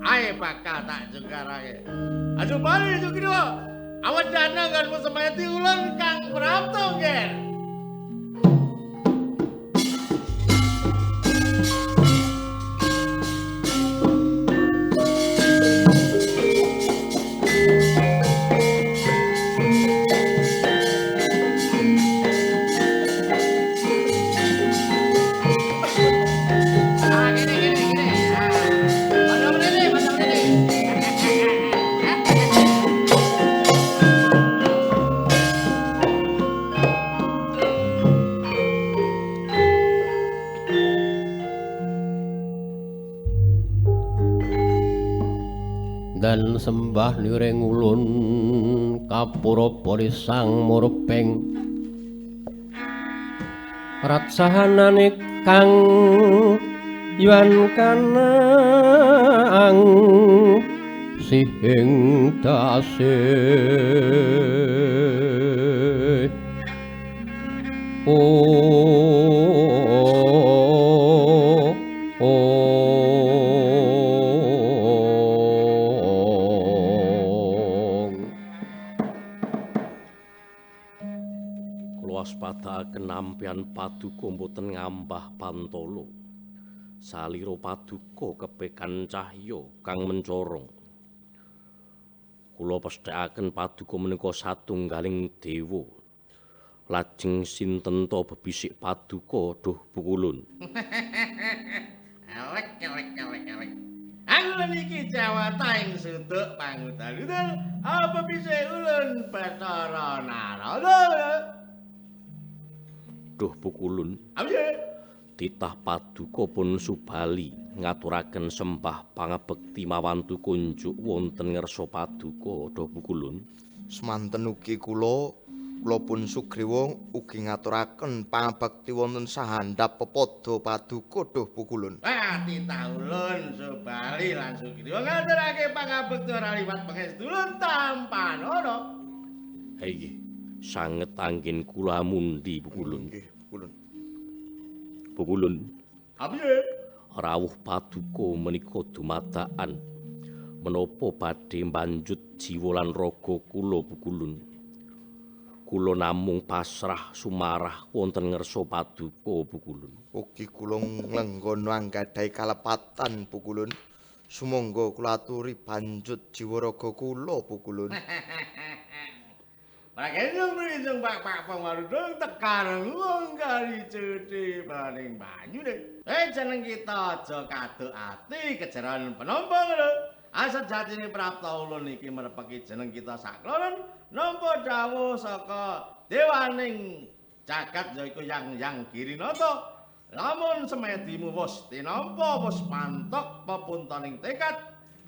Speaker 6: Ae bakal tak jungkarake. Aduh bali Sugiwa. Awet dana nggonmu semedi ulun Kang Prapto nggih.
Speaker 7: Dan sembah niring ulun kapura sang murbeng ratsahanane kang yuan kanang sihing dase.
Speaker 10: Kula waspadaaken nampian paduka mboten ngambah pantala. Salira paduka kepekan cahya kang mencorong. Kula pesthekaken paduka menika satunggaling dewa. Lajeng sinten ta bebisik paduka duh pukulun.
Speaker 6: Elek elek elek elek. Angulun iki jawata ing suduk pangudal-udal, apa bisik ulun Bathara Narada.
Speaker 10: Duh pukulun.
Speaker 6: Ayo.
Speaker 10: Titah paduka pun subali ngaturaken sembah pangabekti mawantu kunjuk wonten ngarsa paduka duh pukulun.
Speaker 11: Semanten ugi kula pun sugriwa ugi ngaturaken pangabekti wonten sahandhap pepada paduka duh pukulun.
Speaker 6: Wah, titah ulun subali lan sugriwa ngaturake pangabekti ora liwat pangestulun tampanana.
Speaker 10: Ha inggih, sanget anggen kula mundi pukulun.
Speaker 11: Nggih, pukulun.
Speaker 10: Pukulun.
Speaker 6: Apiye?
Speaker 10: Rawuh paduka menika dumadakan menapa badhe mbanjut jiwa lan raga kula pukulun. Kula namung pasrah sumarah wonten ngarsa paduka pukulun.
Speaker 11: Ugi kula nglenggana anggadhahi kalepatan pukulun. Sumangga kula aturi banjut jiwa raga kula pukulun.
Speaker 6: Prakenjung prinjung pak-pak pangarudung tekareng wong kali cuti paling banyune. Jeneng kita aja kaduk ati kejeron penampa ngono. Asejatine prapta ulun iki merepeki jeneng kita sakloron nampa dawuh saka dewaning jagat yaiku Yang Yang Girinata. Lamun semedimu wis tinampa wis pantok pepuntoning tekad,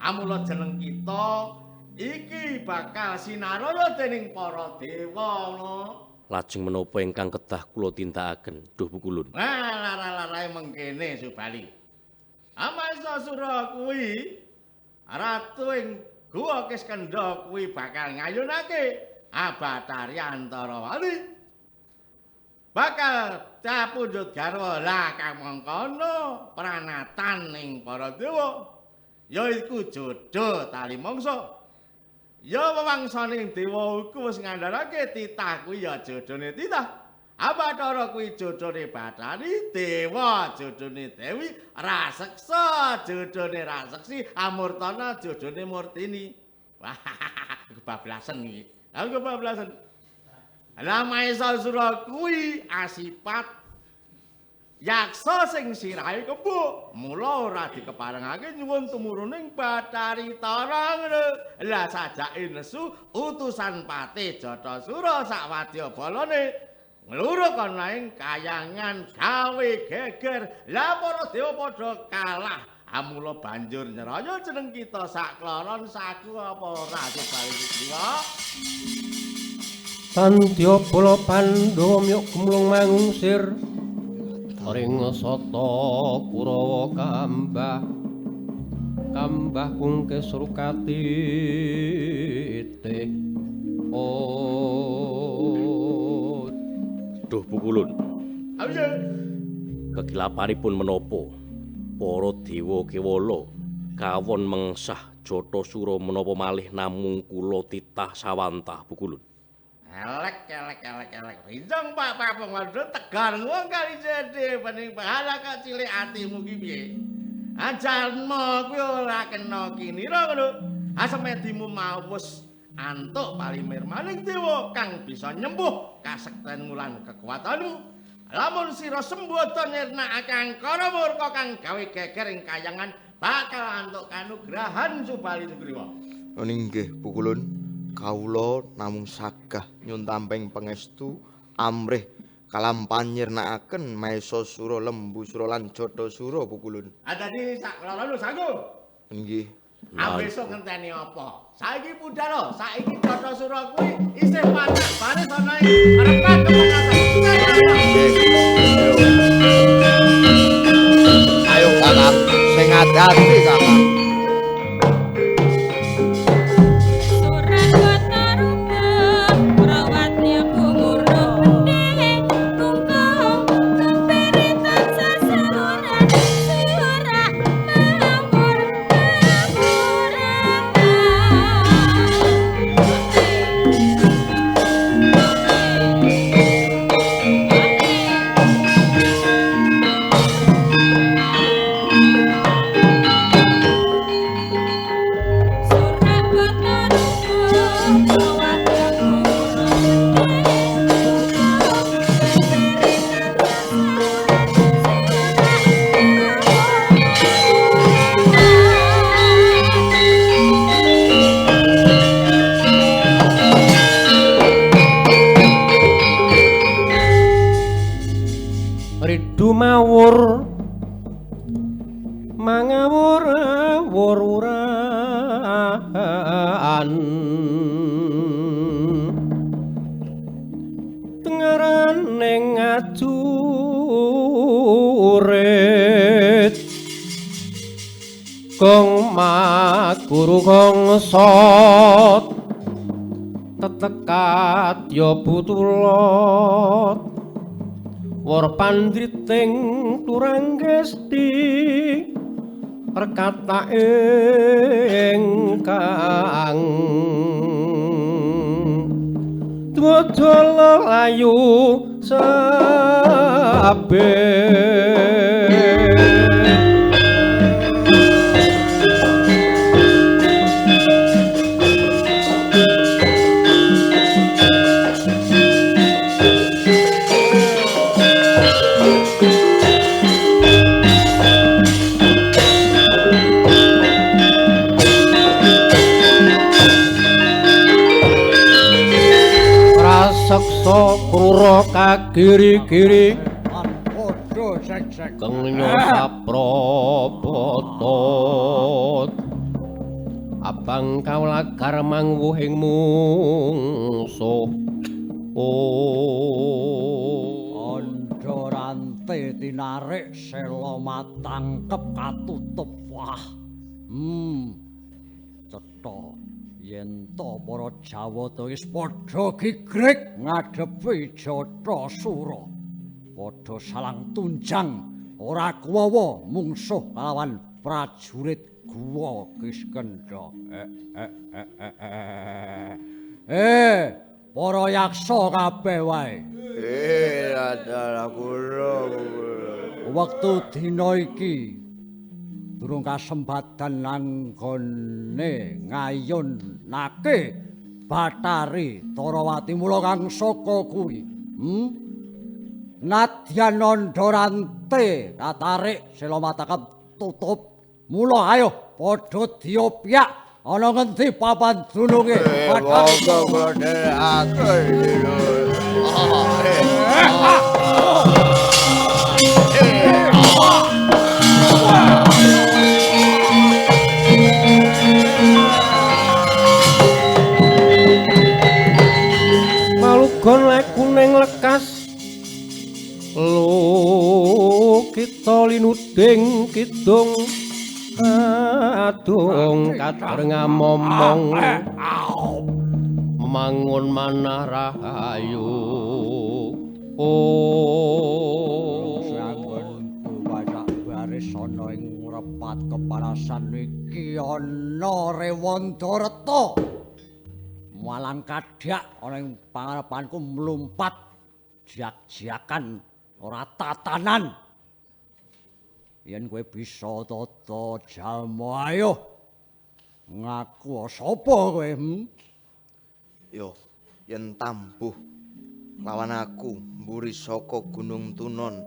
Speaker 6: amula jeneng kita iki bakal sinaraya dening para dewa ngono.
Speaker 10: Lajeng menapa ingkang kedah kula tindakaken duh pukulun?
Speaker 6: Nah, lara-larae mengkene Subali. Amaisasura kuwi ratu ing Guwa Kiskendha kuwi bakal ngayunake Abatari Antarawali. Bakal capundhut garwa lah kang mangkono pranatan ing para dewa yaiku jodho tali mangsa. Ya wewangsaning dewa iku wis ngandharake titah kuwi ya jodhone titah. Abatara kuwi jodhone Bathari, dewa jodhone dewi, raseksa jodhone raseksi, Amurtana jodhone Murtini. Wah, kebablasan iki. Aku kebablasan. Lah Maesasura kuwi asipat yaksa sing sirahe kebuk, mula ora dikeparengake nyuwun tumuruning Bathari Tara ngono. Lah sajake nesu utusan Patih Jatasura sak wadya balane ngluruk ana ing kayangan gawe geger. Lah para dewa padha kalah, amula banjur nyeraya jeneng kita sakloron saku apa ora Subali Sugriwa.
Speaker 7: Sandya bala Pandhawa myuk gemlung mangungsir ring sata Kurawa kambah kambah kungkis rukatite. Oh
Speaker 10: duh pukulun.
Speaker 6: Ayo.
Speaker 10: Kekilapanipun menapa para dewa kewala kawon mengsah Jatasura menapa malih namung kula titah sawantah pukulun.
Speaker 6: Elek elek elek elek. Rinjong Pak Pak Pangwandha tegar wong kali jedhe bening pahala kok cilik atimu ki piye? Ajalma kuwi ora kena kinira ngono. Asemedimu mau wis antuk palimir maning dewa kang bisa nyembuh kasektenmu lan kekuatanmu. Lamun sira sembodo nyirnakake angkara murka kang gawe geger ing kayangan bakal antuk kanugrahan Subali Sugriwa.
Speaker 11: Inggih pukulun. Kawula namung sagah nyun tamping pangestu amrih kalampan nyirnakaken Maesasura Lembusura lan Jatasura pukulun.
Speaker 6: Ah dadi sak loro sanggup.
Speaker 11: Nggih.
Speaker 6: Ah besok ngenteni apa? Saiki budal, saiki Jatasura kuwi isih pancak baris ana ing rekat kepanasan.
Speaker 11: Ayo Kakang, sing ati-ati Kakang.
Speaker 2: Surat kota rubah, rawatnya kumurno pendhe, kungkung
Speaker 7: Mangawur-awur uraan tengarane ngajurit gong maguru gongso tetekat ya butulot wor pandriting turanggesti rekata ingkang dwadala layu saben. Seksa krura kagiri-giri
Speaker 5: padha sek-sek
Speaker 7: kengnya saprabata abang kawlagar mangwuhing mungsuh.
Speaker 5: Andha rante tinarik sela matangkep katutup. Wah. Cetha yen to para Jawata wis padha gigrek ngadepi Jatasura. Padha salang tunjang ora kuwawa mungsuh kalawan prajurit Guwa Kiskendha. Para yaksa kabeh wae.
Speaker 11: Dalah kula.
Speaker 5: Wektu dina iki durung kasempatan anggone ngayunake Bathari Tarawati mula kang saka kuwi. Nadyan andha rante katarik sela matakep tutup. Mula ayo padha diopyak ana ngendi papan dununge.
Speaker 11: Monggo kula dherekaken.
Speaker 7: Malugon lek kuning lekas lo kita linuding kidung adung kader ngamomong mangun manah rahayu. Oh
Speaker 5: sanggonku wasak baris ana ing repat kepanasan iki ana Rewandarata malang kadhak ana ing pangarepanku mlumpat jak-jakan ora tatanan. Yen kowe bisa tata jalma ayo ngaku sapa kowe?
Speaker 11: Yo yen tambuh lawan aku mburi saka Gunung Tunon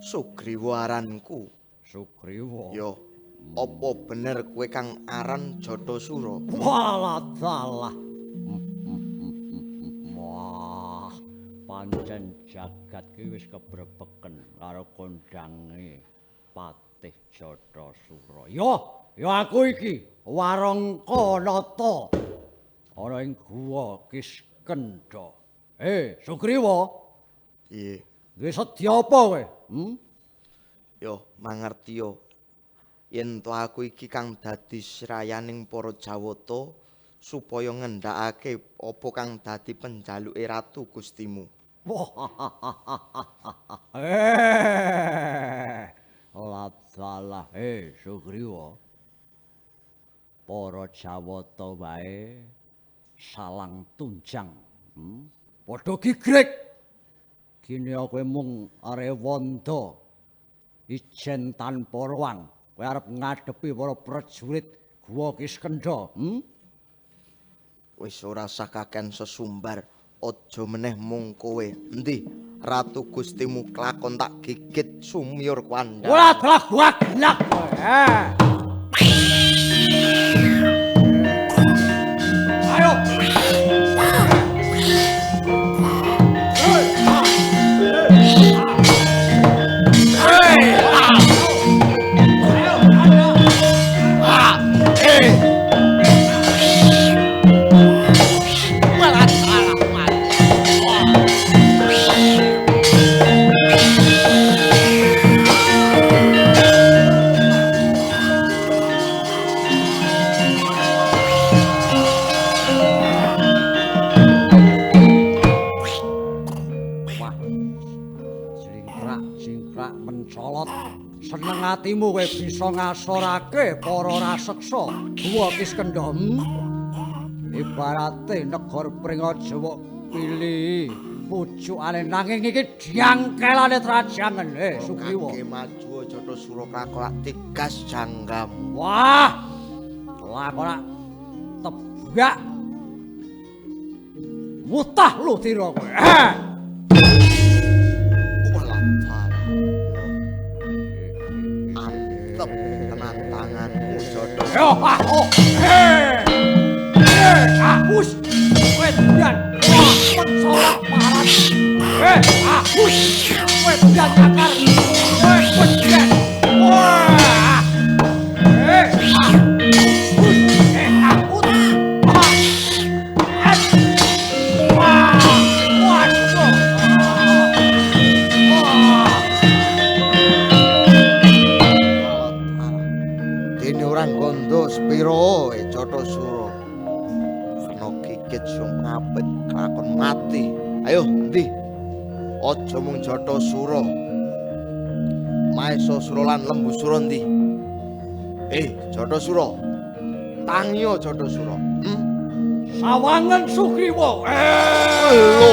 Speaker 11: Sugriwa aranku.
Speaker 5: Sugriwa?
Speaker 11: Yo apa bener kowe kang aran Jatasura?
Speaker 5: Walah dalah. Wah, pancen jagat ki wis kebrebeken karo kondange Patih Jatasura. Yo, yo aku iki Warangka Nata ana ing Guwa Kiskendha. Sugriwa.
Speaker 11: Piye?
Speaker 5: Duwe sedya apa kowe?
Speaker 11: Yo, mangertiya. Yen to aku iki kang dadi srayaning para Jawata supaya ngendhakake apa kang dadi penjaluke ratu Gustimu.
Speaker 5: Salah, Sugriwa. Para Jawata wae salang tunjang. Padha gigrek. Kene kowe mung Rewanda ijen tanpa ruang. Kowe arep ngadepi para prajurit Guwa Kiskendha.
Speaker 11: Wis ora usah kaken sesumbar, aja meneh mung kowe. Endi ratu Gustimu klakon tak gigit sumyur kuandha.
Speaker 5: Ora telah gua gelak kowe. Ayo. Apa seneng atimu kowe bisa ngasorake para raseksa Guwa Kiskendha? Ibarate negara Pringaja wok pilih pucukane nanging iki diangkelane trajangan Sugriwa.
Speaker 11: Kage maju Jata Sura kakolak tigas janggamu.
Speaker 5: Wah. Lakonak tebak. Mutah ludira kowe.
Speaker 11: Walah. Antep tenan tanganmu Jata.
Speaker 5: Yo ah oh. Hus. Wedan. Wah, mencolok parat. Hus. Wedan akar. Wedan. Wah. Hus. Ut. Wah. Waduh. Wah.
Speaker 11: Dene ora nggondo sepiro Jata Sura. Kikit sing ngapit kelakon mati. Ayo endi? Aja mung Jata Sura. Maesa Sura lan Lembu Sura endi? Jata Sura. Tangiyo Jata Sura.
Speaker 5: Sawangen Sugriwa.
Speaker 11: Lho,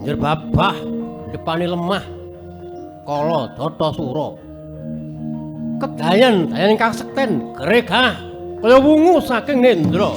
Speaker 7: Njer babah depane lemah. Kala Jata Sura. Kedayan dayan kasekten gregah kaya wungu saking nendra.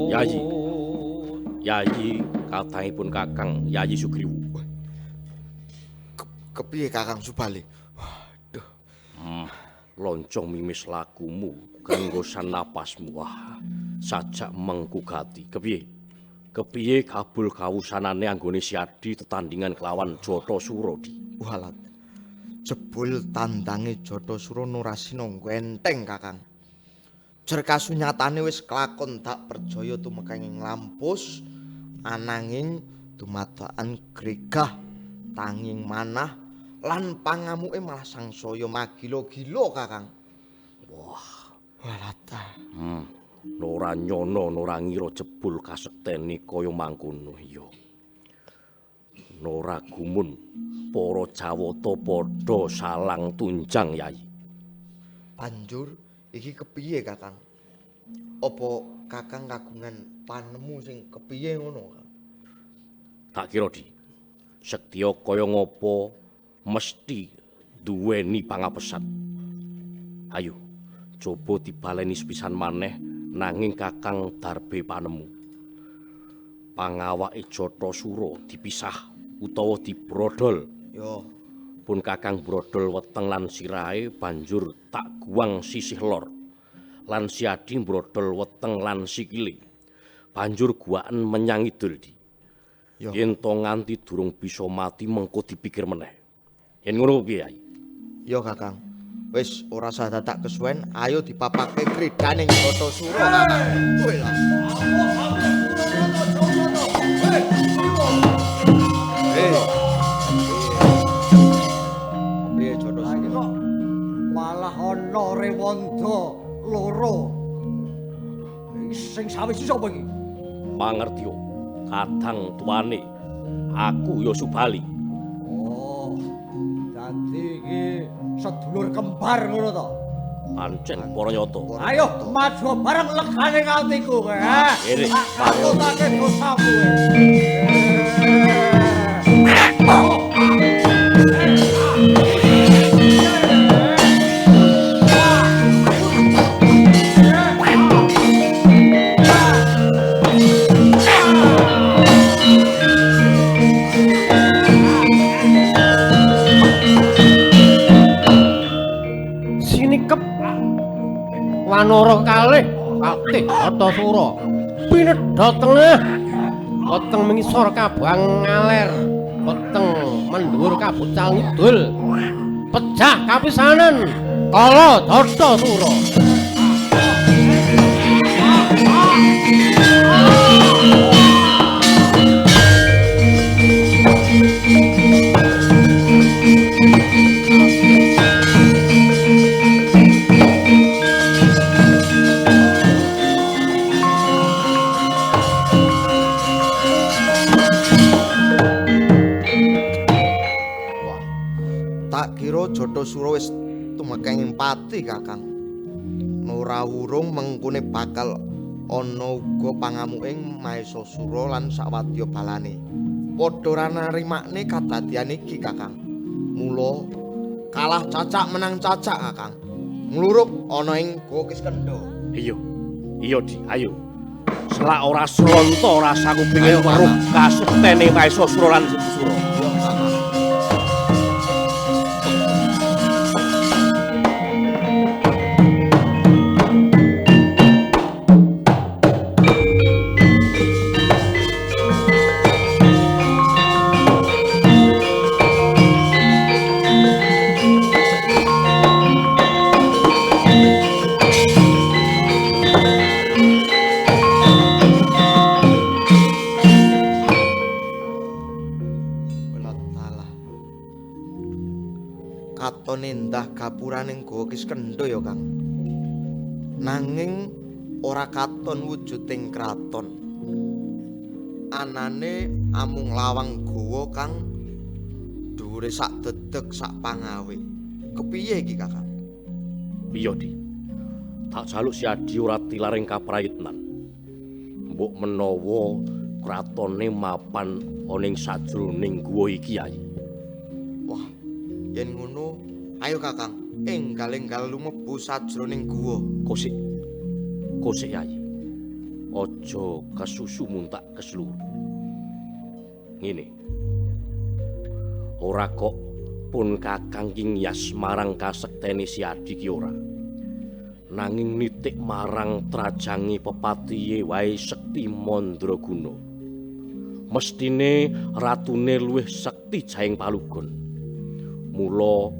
Speaker 10: Yayi. Yayi kathahipun Kakang Yayi Sugriwa.
Speaker 11: Kepiye Kakang Subali? Waduh.
Speaker 10: Loncong mimis lakumu, ganggosan napasmu. Wah, sajak mengkugati. Kepiye? Kepiye kabul kawusanane anggone Siadi tetandingan kelawan Jata Sura di?
Speaker 11: Walah. Jebul tandange Jata Sura Nurasina enteng Kakang. Jer kasunyatane wis kelakon tak percaya tumekeng nglampus ananging dumadakan gregah tanging manah lan pangamuke malah sangsaya magila-gila Kakang.
Speaker 10: Wah,
Speaker 11: walata.
Speaker 10: Ora nyono ora ngira jebul kasektene kaya mangkono iya. Ora gumun para Jawata padha salang tunjang Yayi.
Speaker 11: Banjur iki kepiye Kakang? Apa Kakang kagungan panemu sing kepiye ngono, Kang?
Speaker 10: Tak kira di. Setya kaya ngopo mesti duweni pangapesan. Ayo, coba dibaleni sepisan maneh nanging Kakang darbe panemu. Pangawake Jata Sura dipisah utawa dibrodol.
Speaker 11: Yo.
Speaker 10: Pun Kakang brodol weteng lan sirahe banjur tak guang sisih lor. Lan Siadi brodol weteng lan sikile. Banjur guaken menyang idul di. Yen to nganti durung bisa mati mengko dipikir meneh. Yen ngono piye, Yai?
Speaker 11: Yo Kakang. Wis ora usah dadak kesuwen, ayo dipapake kridane Jata Sura Kakang. Kowe lah. Piye Jata Sura?
Speaker 5: Malah ana rewanda loro. Sing sawiji sapa iki?
Speaker 10: Mangertiya, kadang tuane. Aku ya Subali.
Speaker 5: Oh, dadi iki sedulur kembar ngono to?
Speaker 10: Pancen para nyata.
Speaker 5: Ayo maju bareng legane atiku kowe. Tak katutake dosamu kowe.
Speaker 7: Sinikep Wanara kalih patih Jatasura. Pinedha tengah. Weteng mengisor kabang ngaler. Weteng mendhuwur kabucal ngidul. Pejah kapisanan kala Jatasura.
Speaker 11: Tak kira Jatasura wis tumekeng ing pati, Kakang. Ora wurung mengkone bakal ana uga pangamuke Mahesasura lan sawadya balane. Padha ora narimakne kadadian iki, Kakang. Mula kalah cacak menang cacak, Kakang. Ngluruk ana ing Goa Kiskendha.
Speaker 10: Iya. Iya, Di. Ayo. Selak ora slonto rasaku pengin weruh kasektene Mahesasura lan Sembusura.
Speaker 11: Iya, Kakang. Katon endah gapuraning Goa Kiskendha ya, Kang. Nanging ora katon wujuding kraton. Anane amung lawang goa kang dhuwure sak dedeg sak pangawe. Kepiye iki, Kakang?
Speaker 10: Iya, Di. Tak jaluk si Adi ora tilar ing kaprayitnan. Mbok menawa kratone mapan ana ing sajroning guwa iki, Yai.
Speaker 11: Wah, yen ngono, ayo Kakang, enggal-enggal lumebu sajroning guwa.
Speaker 10: Kosik. Kosik, Yai. Aja kesusu muntak kesluru. Ngene. Ora kok pun Kakang ki ngiyas marang kasektene si Adi ki ora. Nanging nitik marang trajangi pepatihe wae sekti mandraguna. Mestine ratune luwih sekti jaing palugon. Mula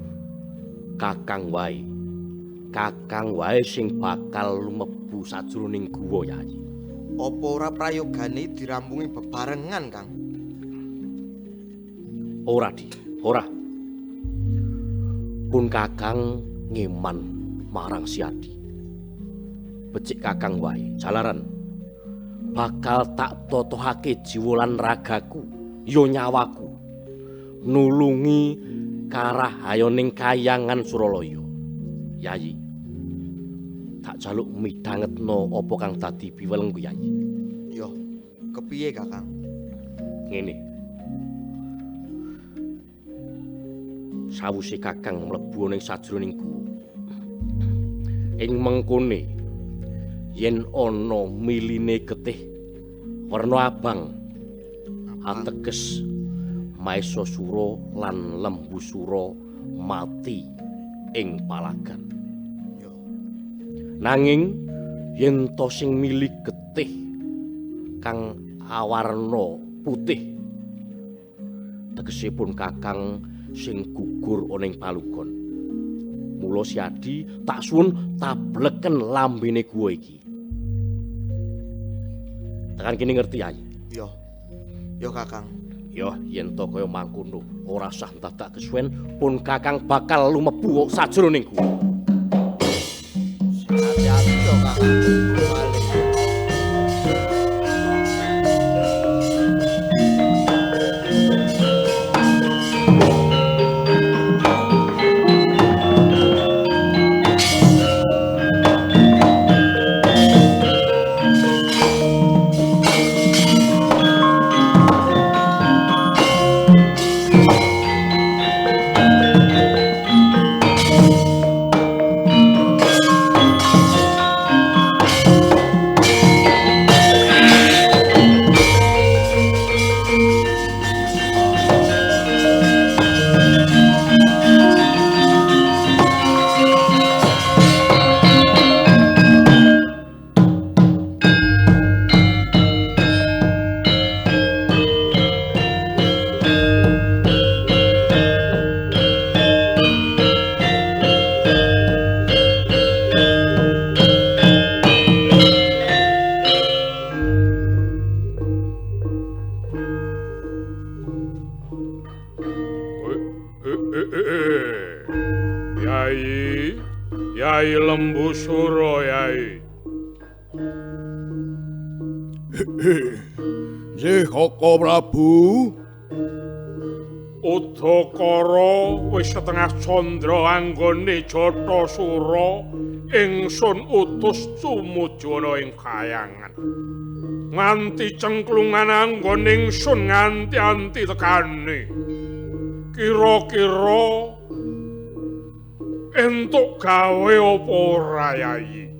Speaker 10: Kakang wae. Kakang wae sing bakal lumebu sajroning guwa, Yai.
Speaker 11: Apa ora prayogane dirampungi bebarengan, Kang?
Speaker 10: Ora, Di. Ora. Pun Kakang ngeman marang si Adi. Becik Kakang wae, jalaran bakal tak totohake jiwa lan ragaku, ya nyawaku. Nulungi karahayoning kayangan Suralaya. Yayi, tak jaluk midhangetna apa kang dadi piwelengku, Yayi.
Speaker 11: Yo, kepiye, Kakang?
Speaker 10: Ngene. Sawuse Kakang mlebu ning sajroning guwa. Ing mengkone yen ana miline getih werna abang, ateges Mahesasura lan Lembusura mati ing palagan. Nanging yen to sing mili getih kang awarna putih, tegesipun Kakang sing gugur ana ing palugon. Mula si Adi tak suwun tableken lambene guwa iki. Tekan kene ngerti, Yai?
Speaker 11: Yo. Yo, Kakang.
Speaker 10: Yo, yen to kaya mangkono, ora sah dadak kesuwen pun Kakang bakal lumebu sajroning guwa.
Speaker 11: Hati-hati yo, Kakang. Balik.
Speaker 3: Jatasura, Yai. Nggih, Koko Prabu. Udakara wis setengah candra anggone Jatasura ingsun utus tumuju ana ing kayangan. Nganti cengklungan anggone ingsun nganti-anti tekane. Kira-kira entuk gawe apa ora, Yai?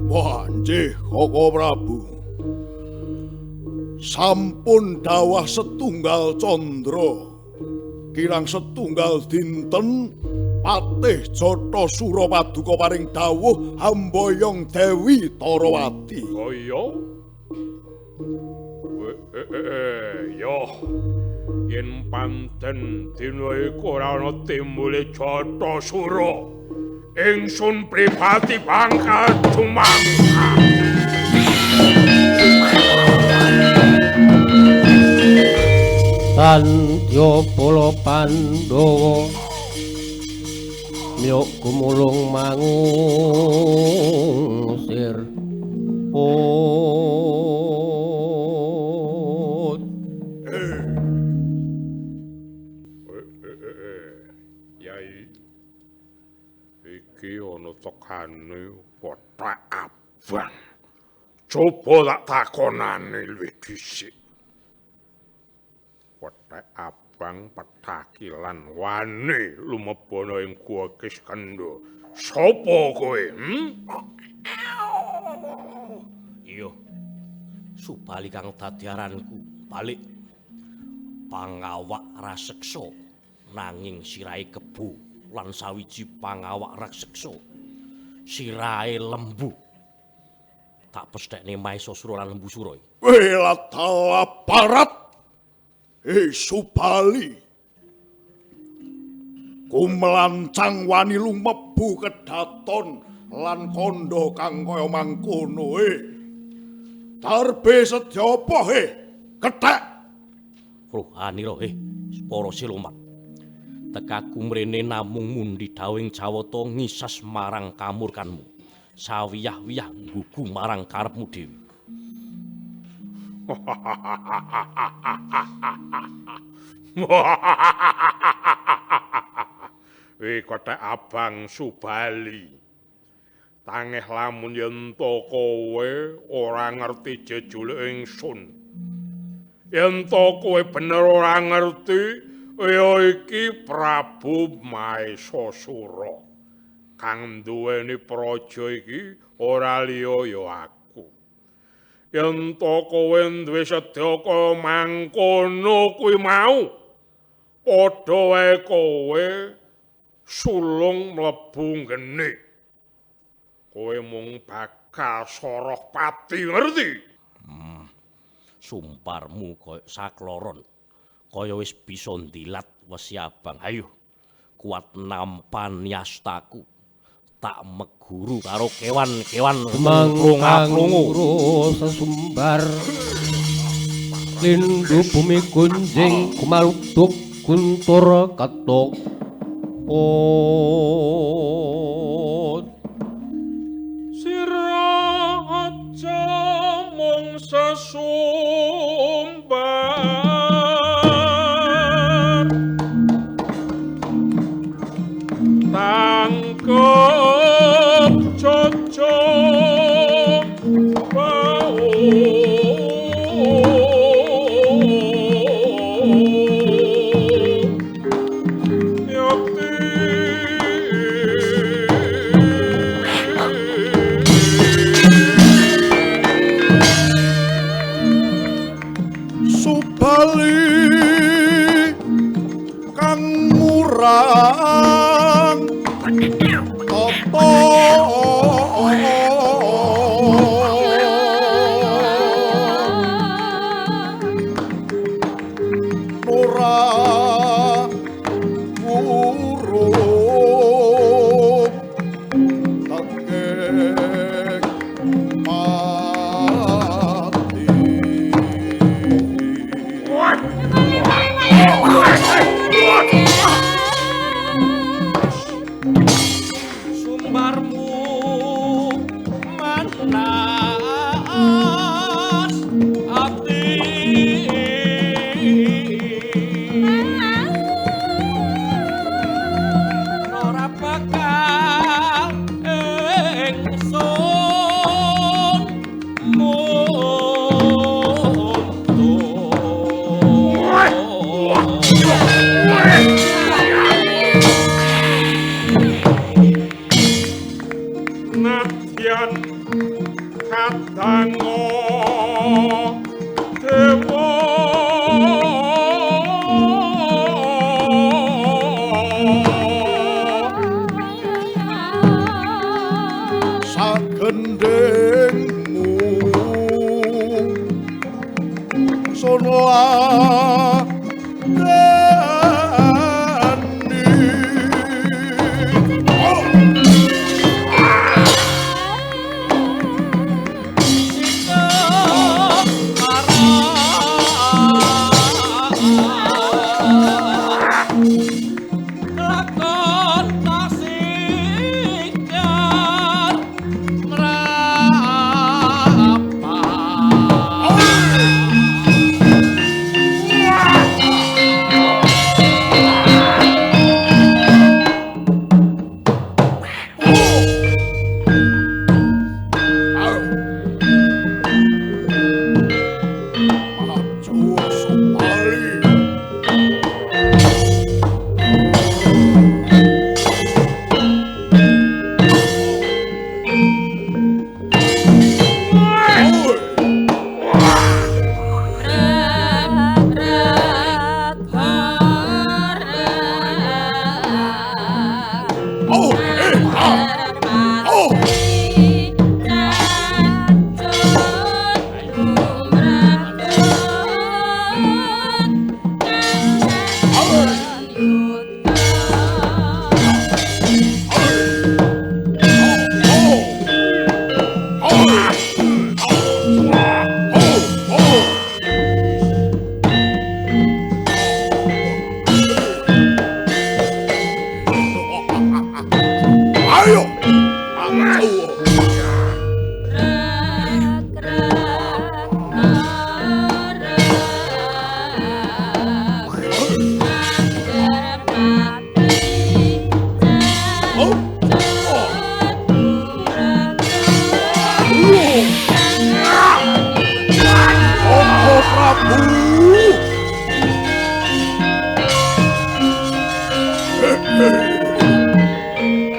Speaker 3: Wah, nggih, Koko Prabu. Sampun dawah setunggal candra. Kirang setunggal dinten Patih Jatasura paduka paring dawuh hamboyong Dewi Tarawati. Oh iya. Yo. Yen panten dina iku ora ana timbule Jatasura, ingsun pribadi bakal tumangka.
Speaker 7: Tandya bala Pandhawa miyuk gumulung mangusir.
Speaker 1: Yai, iki ana tekane kothak abang. Coba tak takonane luwih dhisik. Kothak abang petakilan wani lumebana ing Gua Kiskendha. Sopo kowe?
Speaker 10: Iya. Subali kang dadi aranku, balik. Pangawak raseksa nanging sirahe kebo lan sawiji pangawak raseksa sirahe lembu. Tak pesthekne Maesasura lan Lembu Sura.
Speaker 3: Welatala barat. Subali. Kumlancang wani lumebu kedaton lan kandha kang kaya mangkono. Darbe sedya apa Kethek.
Speaker 10: Rohanira para siluman. Tekaku mrene namung mundi dawing Jawata ngisas marang kamurkanmu. Sawiyah-wiyah nggugu marang karepmu dhewe.
Speaker 1: Kothek abang Subali. Tangeh lamun yen to kowe ora ngerti jejuluk ingsun. Yen to kowe bener ora ngerti, ya iki Prabu Maesasura. Kang duweni praja iki ora liya ya aku. Yen to kowe duwe sedya kaya mangkono kuwi mau, padha wae kowe sulung mlebu nggene. Kowe mung bakal soroh pati, ngerti?
Speaker 10: Sumparmu kaya sakloron, kaya wis bisa ndilat wesi abang. Ayo, kuat nampani astaku. Tak meguru karo kewan-kewan
Speaker 7: mangkrungu sesumbar lindu bumi gunjing kumaluduk guntur ketuk.
Speaker 1: Sira aja mung sesumbar tangkep cocok bau nyekti.
Speaker 10: Sun
Speaker 1: Nadyan kadango dewa
Speaker 3: sagendhengmu sun ladeni.
Speaker 10: Lakon tasih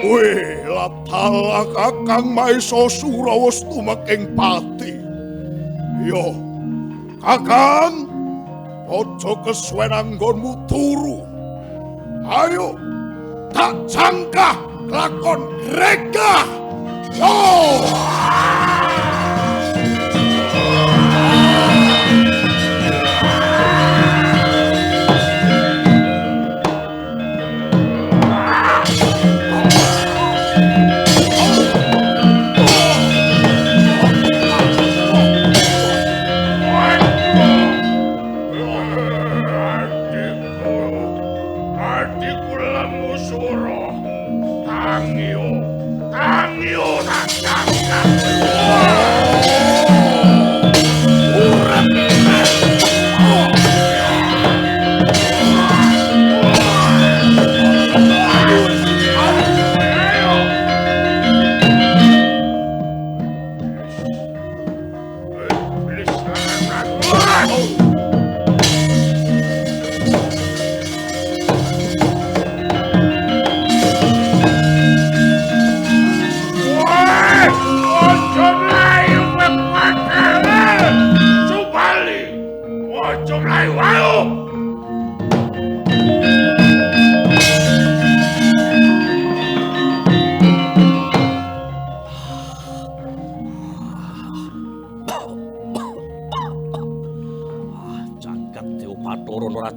Speaker 3: Wih, latalah Kakang Maesasura wis tumeking pati. Yo, Kakang, aja kesuwen anggonmu turu. Ayo, tak jangkah lakon gregah. Yo!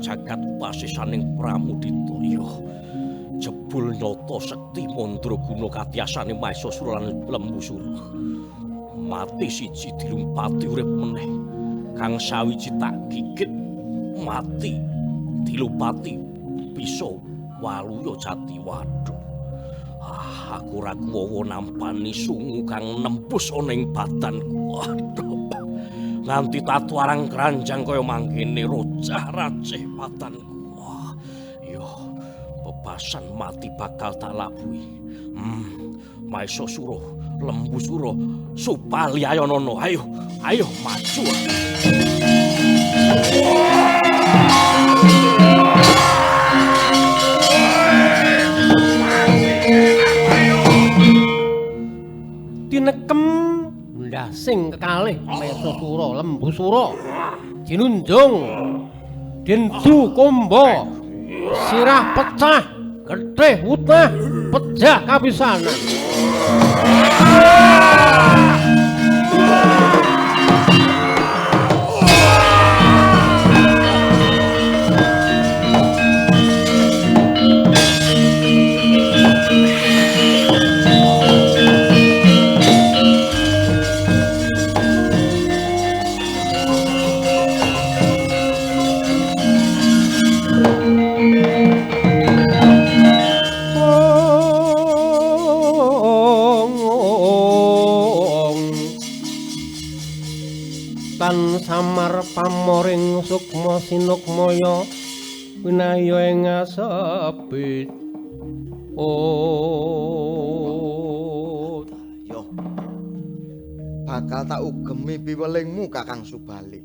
Speaker 10: Jagat pasisaning Pramudita ya jebul nyata sekti mandraguna katiasane Maesasura lan Lembusura mati siji dilumpati urip meneh kang sawiji tak gigit mati dilupati bisa waluya jati. Waduh, aku ora kuwawa nampani sungu kang nembus ana ing badanku. Waduh, nganti tatu arang keranjang kaya mangkene rocah racih badanku. Wah, yo bebasan mati bakal tak labuhi. Maesasura, Lembusura, Subali ayo nono, ayo, ayo maju.
Speaker 7: Tinekem ndasing kekalih Mesasura Lembusura jinunjung dendu komba sirah pecah getih utah pejah kapisanan. Tan samar pamoring sukma sinukmaya winaya ing asebit. Oh,
Speaker 11: yo bakal tak ugemi piwelingmu Kakang Subali.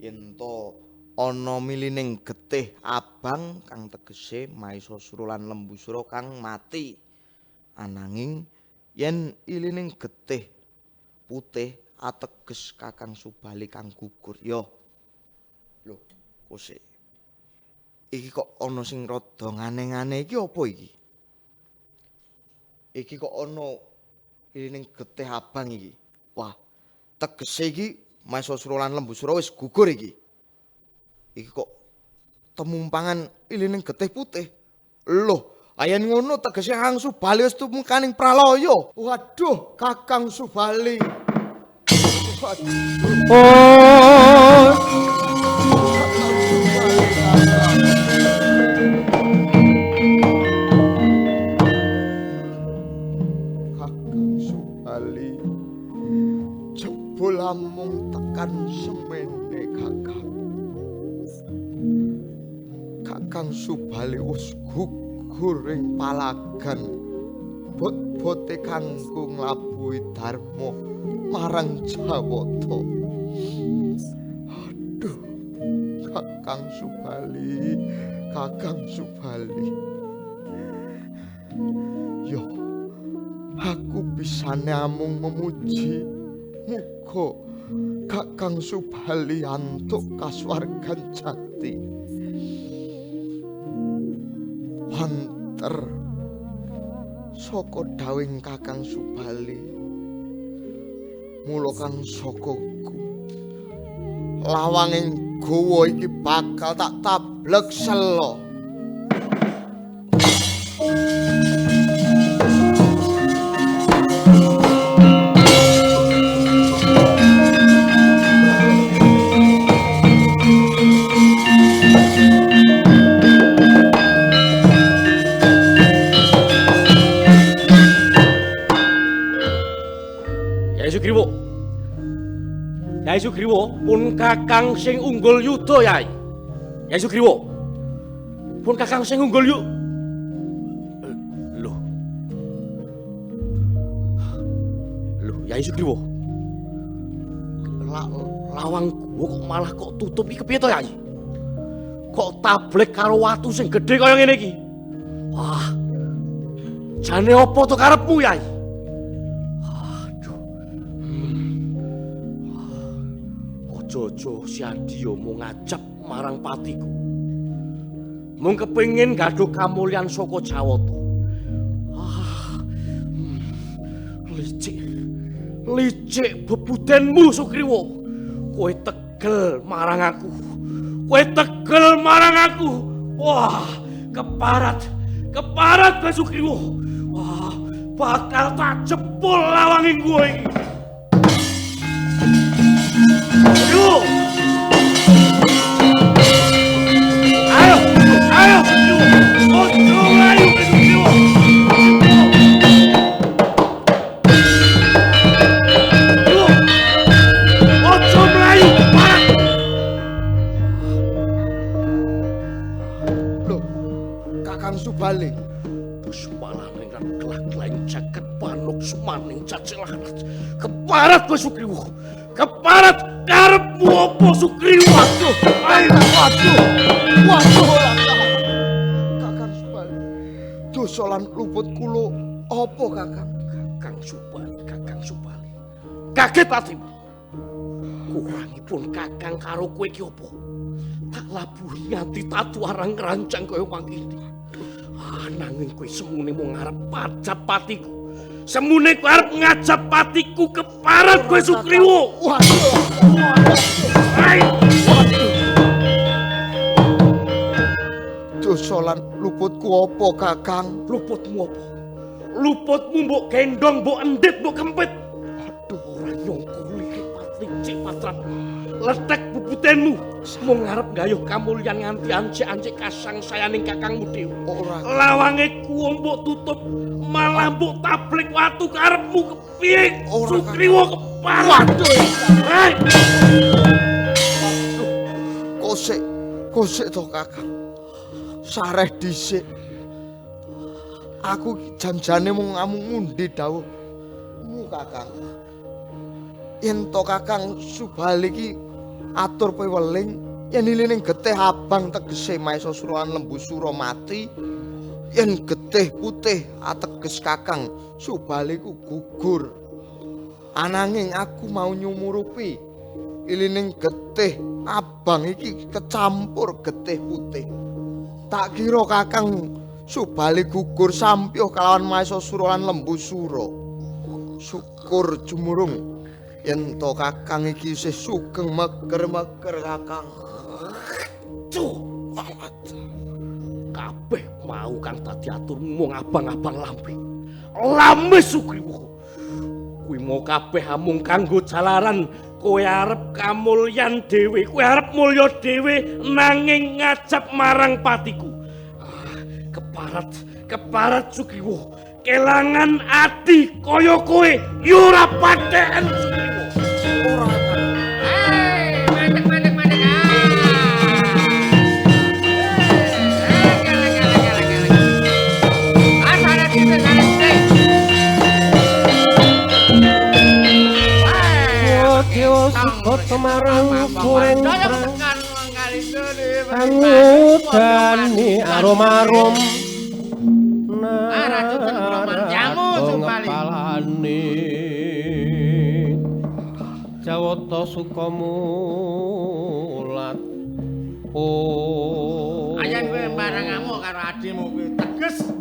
Speaker 11: Yen to ana milining getih abang kang tegese Maisasura lan Lembusura kang mati. Ananging yen ilining getih putih ateges Kakang Subali kang gugur. Yo. Lho, kosek. Iki kok ana sing rada ngane-ngane iki apa iki? Iki kok ana ilining getih abang iki. Wah, tegese iki Maisasura lan Lembusura wis gugur iki. Iki kok temumpangan ilining getih putih. Loh, ayen ngono tegese Kakang Subali wis tumekaning pralaya. Waduh, Kakang Subali. Waduh.
Speaker 7: Oh.
Speaker 11: Kakang Subali jebul amung tekan semene Kakang. Kakang Subali wis gugur ing palagan bot-bote kanggo nglabuhi dharma marang Jawata. Aduh, Kakang Subali, Kakang Subali. Yo, aku bisane amung memuji muga Kakang Subali antuk kasuwargan jati. Banter saka dawing Kakang Subali. Mula kang sakaku lawanging gowa iki bakal tak tablek sela.
Speaker 10: Yai Sugriwo. Yai Sugriwo, pun Kakang sing unggul yuda, Yai. Yai Sugriwo. Pun Kakang sing unggul yuk. Loh. Loh, Yai Sugriwo. Lawang gua kok malah kok tutup iki kepiye to, Yai? Kok tablek karo watu sing gedhe kaya ngene iki? Wah. Jane apa to karepmu, Yai? Aja-aja si Adi yo mung ngajap marang patiku. Mung kepengin gaduh kamulyan saka Jawata. Ah. Licik. Licik bebudenmu Sugriwo. Kowe tegel marang aku. Kowe tegel marang aku. Wah, keparat. Keparat kowe Sugriwo. Wah, bakal tak jebol lawange kowe iki. Ayo! Ayo! Ayo! Ojo mlayu Sugriwo. Ojo mlayu, Pak.
Speaker 11: Loh, Kakang Subali.
Speaker 10: Terus malah ningkat kelak-kelaing cek Panuksmaning cacilarat. Keparat kowe Sugriwa. Keparat karepmu apa Sugriwa?
Speaker 8: Waduh, waduh. Waduh, Kakang Subali. Dosa lan luput kula apa, Kakang?
Speaker 10: Kakang Subali, Kakang Subali. Kaget atimu. Kurangipun Kakang karo kowe iki apa? Tak labuhi nganti tatu arang ngrancang kaya mangkene. Ah, nanging kowe semune mung arep pajap patiku. Semune kowe arep ngajap patiku keparat kowe Sugriwa.
Speaker 8: Waduh.
Speaker 10: Waduh.
Speaker 11: Dosa lan luputku apa, Kakang?
Speaker 10: Luputmu apa? Luputmu mbok gendong, mbok endit, mbok kempit. Aduh, ora nyangka lirik licik patrap. Letek bubutenmu mung arep gayuh kamulyan nganti ancik-ancik kasangsayaning kakangmu dhewe.
Speaker 11: Ora.
Speaker 10: Lawange kuwo mbok tutup, malah mbok tablik watu karepmu kepiye? Sugriwa keparat.
Speaker 11: Waduh.
Speaker 10: Hei.
Speaker 11: Waduh. Kosek, kosek to, Kakang. Sareh dhisik. Aku jan-jane mung ngamung ngundi dawuhmu, Kakang. Yen to Kakang Subali iki atur peweling yen ilining getih abang tegese Maesasura lan Lembusura mati, yen getih putih ateges Kakang Subali ku gugur. Ananging aku mau nyumurupi ilining getih abang iki kecampur getih putih. Tak kira Kakang Subali gugur sampyuh kalawan Maesasura lan Lembusura. Syukur jumurung yen to Kakang iki isih sugeng meger-meger, Kakang.
Speaker 10: Cuh, kabeh mau kang dadi aturmu mung abang-abang lambe. Lambe Sugriwa. Kuwi mau kabeh amung kanggo jalaran kowe arep kamulyan dhewe, kowe arep mulya dhewe nanging ngajap marang patiku. Ah, keparat, keparat Sugriwa. Kelangan adi kaya kowe ya ora patheken Sugriwa.
Speaker 11: Ora.
Speaker 6: Hei, mandek mandek mandek. Gelek gelek gelek gelek. Ah, sana dhisik, sana dhisik.
Speaker 7: Dewa sukata marang kureng angudani arum-arum ngepalane Jawata suka mulat. Oh,
Speaker 6: ayan kowe barang ngamuk karo adimu kuwi teges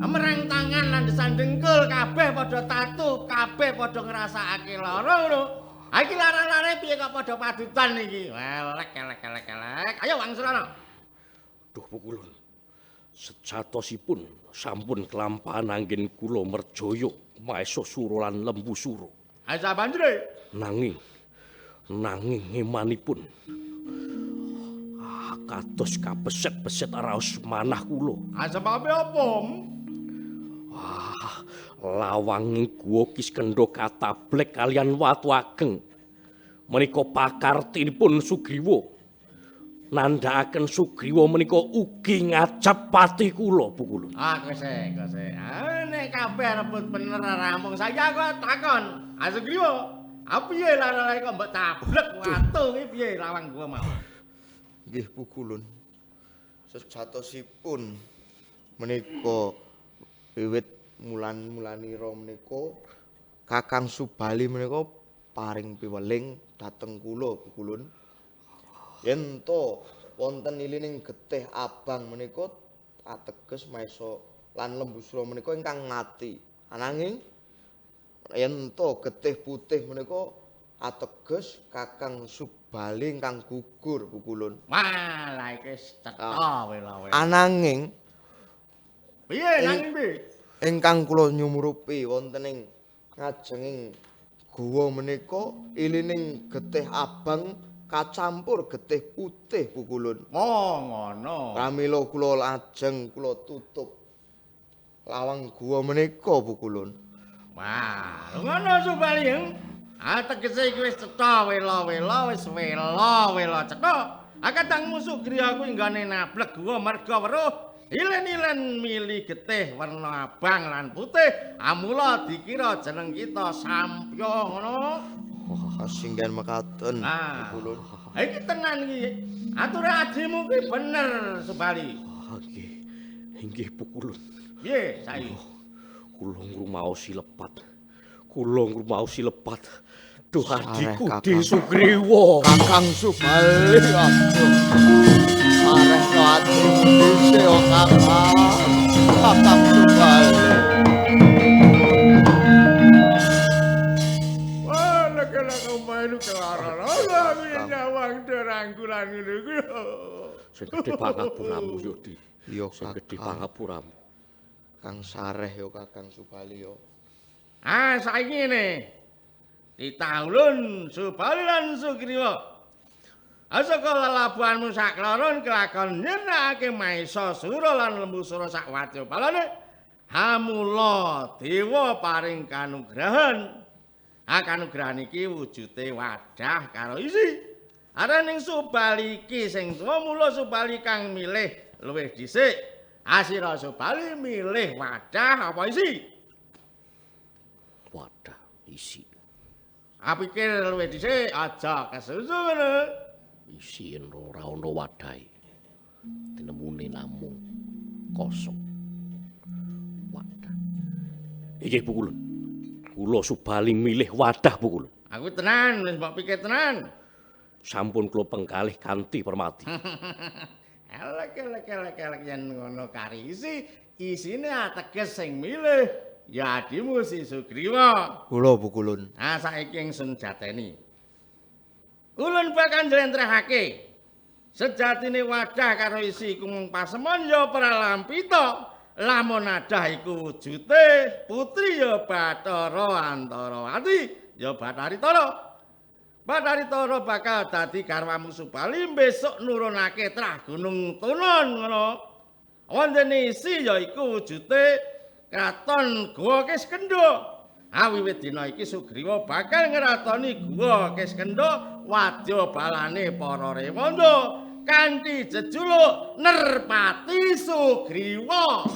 Speaker 6: mereng tangan lan desandengkul kabeh padha tatu, kabeh padha ngrasakake lara ngono. Ha iki lara-lare piye kok padha padutan iki? Elek elek elek elek. Ayo wangsulana.
Speaker 10: Duh pukulun. Sejatosipun sampun kelampahan anggen kula merjaya Maesasura lan Lembusura.
Speaker 6: Ha sabanjure.
Speaker 10: Nanging nanging emanipun kados kabeset-beset raos manah kula.
Speaker 6: Ha sebabe apa?
Speaker 10: Wah, lawanging guwa Kiskendha katablek kalian watu ageng. Menika pakartinipun Sugriwa. Nandhakaken Sugriwa menika ugi ngajap pati kula, Pukulun.
Speaker 6: Ah, kose, kose. Ah, nek kabeh rebut bener rampung. Saiki aku takon, ah Sugriwa, ah piye lara-lare kok mbok tablek watu iki piye lawang gua mau?
Speaker 11: Nggih, Pukulun. Sejatosipun menika wiwit mulan-mulanira menika Kakang Subali menika paring piweling dhateng kula, Pukulun. Yen to wonten ilining getih abang menika ateges Maesa lan Lembusura menika ingkang mati. Ananging yen to getih putih menika ateges Kakang Subali ingkang gugur, Pukulun.
Speaker 6: Wah, lah iki wis cetha wela-wela.
Speaker 11: Ananging
Speaker 6: piye nanging piye?
Speaker 11: Ingkang kula nyumurupi wonten ing ngajenging guwa menika ilining getih abang kacampur getih putih, Pukulun.
Speaker 6: Oh, ngono.
Speaker 11: Pramila kula lajeng kula tutup lawang guwa menika, Pukulun.
Speaker 6: Wah, ngono Subali. Ah tegese iki wis cetha wela-wela wis wela-wela cetha. Ah kadang musuh griya kuwi nggone nablek guwa merga weruh Ilen-ilen mili getih werna abang lan putih, amula dikira jeneng kita sampya ngono.
Speaker 11: Kasinggihan mekaten.
Speaker 6: Nah.
Speaker 11: Pukulun.
Speaker 6: Iki tenan iki. Ature adimu ki bener Subali.
Speaker 10: Nggih. Inggih Pukulun.
Speaker 6: Piye saiki?
Speaker 10: Kula ngrumaosi lepat. Kula ngrumaosi lepat. Duh adhiku
Speaker 11: Kakang.
Speaker 10: Di Sugriwa.
Speaker 11: Kakang Subali aduh. Sarehno atimu dhisik yo Kakang. Kakang Subali.
Speaker 6: Wah, lek-lek omahe kelara. Lah aku nyawang derangkulan ngono kuwi.
Speaker 10: Sing gedhe pangapuramu yo Di.
Speaker 11: Yo
Speaker 10: Sing gedhe
Speaker 11: Kakang.
Speaker 10: pangapuramu.
Speaker 11: Kang Sareh yo Kakang Subali yo.
Speaker 6: Ah, saiki ngene. Ditaulun Subali lan Sugriwa. Asaka lelabuhanmu sakloron kelakon nyerakake Maesa Sura lan Lembu Sura sak wadya balane. Hamula dewa paring kanugrahan. Ah, kanugrahan iki wujude wadah karo isi. Araning Subali iki sing tuwa mula Subali kang milih luwih dhisik. Asira Subali milih wadah apa isi?
Speaker 10: Wadah isi.
Speaker 6: Apikir luwih dhisik aja kesusu ngono.
Speaker 10: Isi yen ora ana wadahe. Tinemune namung kosong. Wadah. Inggih Pukulun. Kula Subali milih wadah Pukulun.
Speaker 6: Aku tenan wis mbok pikir tenan.
Speaker 10: Sampun kula pengkalih kanthi permati.
Speaker 6: Elek elek elek elek yen ngono kari isi, isine ateges sing milih ya adimu si Sugriwa.
Speaker 11: Kula Pukulun.
Speaker 6: Nah saiki ingsun jateni. Ulun bakal njlentrehake. Sejatine wadah karo isi iku mung pasemon ya pralampita. Lamun adah iku wujute putri ya Bathara Antarawati ya Bathari Tara. Bathari Tara bakal dadi garwamu Subali besok nurunake trah Gunung Tunon ngono. Wonten isi ya iku wujute kraton Goa Kiskendha. Awiwit dina iki Sugriwa bakal ngratoni Goa Kiskendha wadya balane para rewanda kanthi jejuluk Nerpati Sugriwa.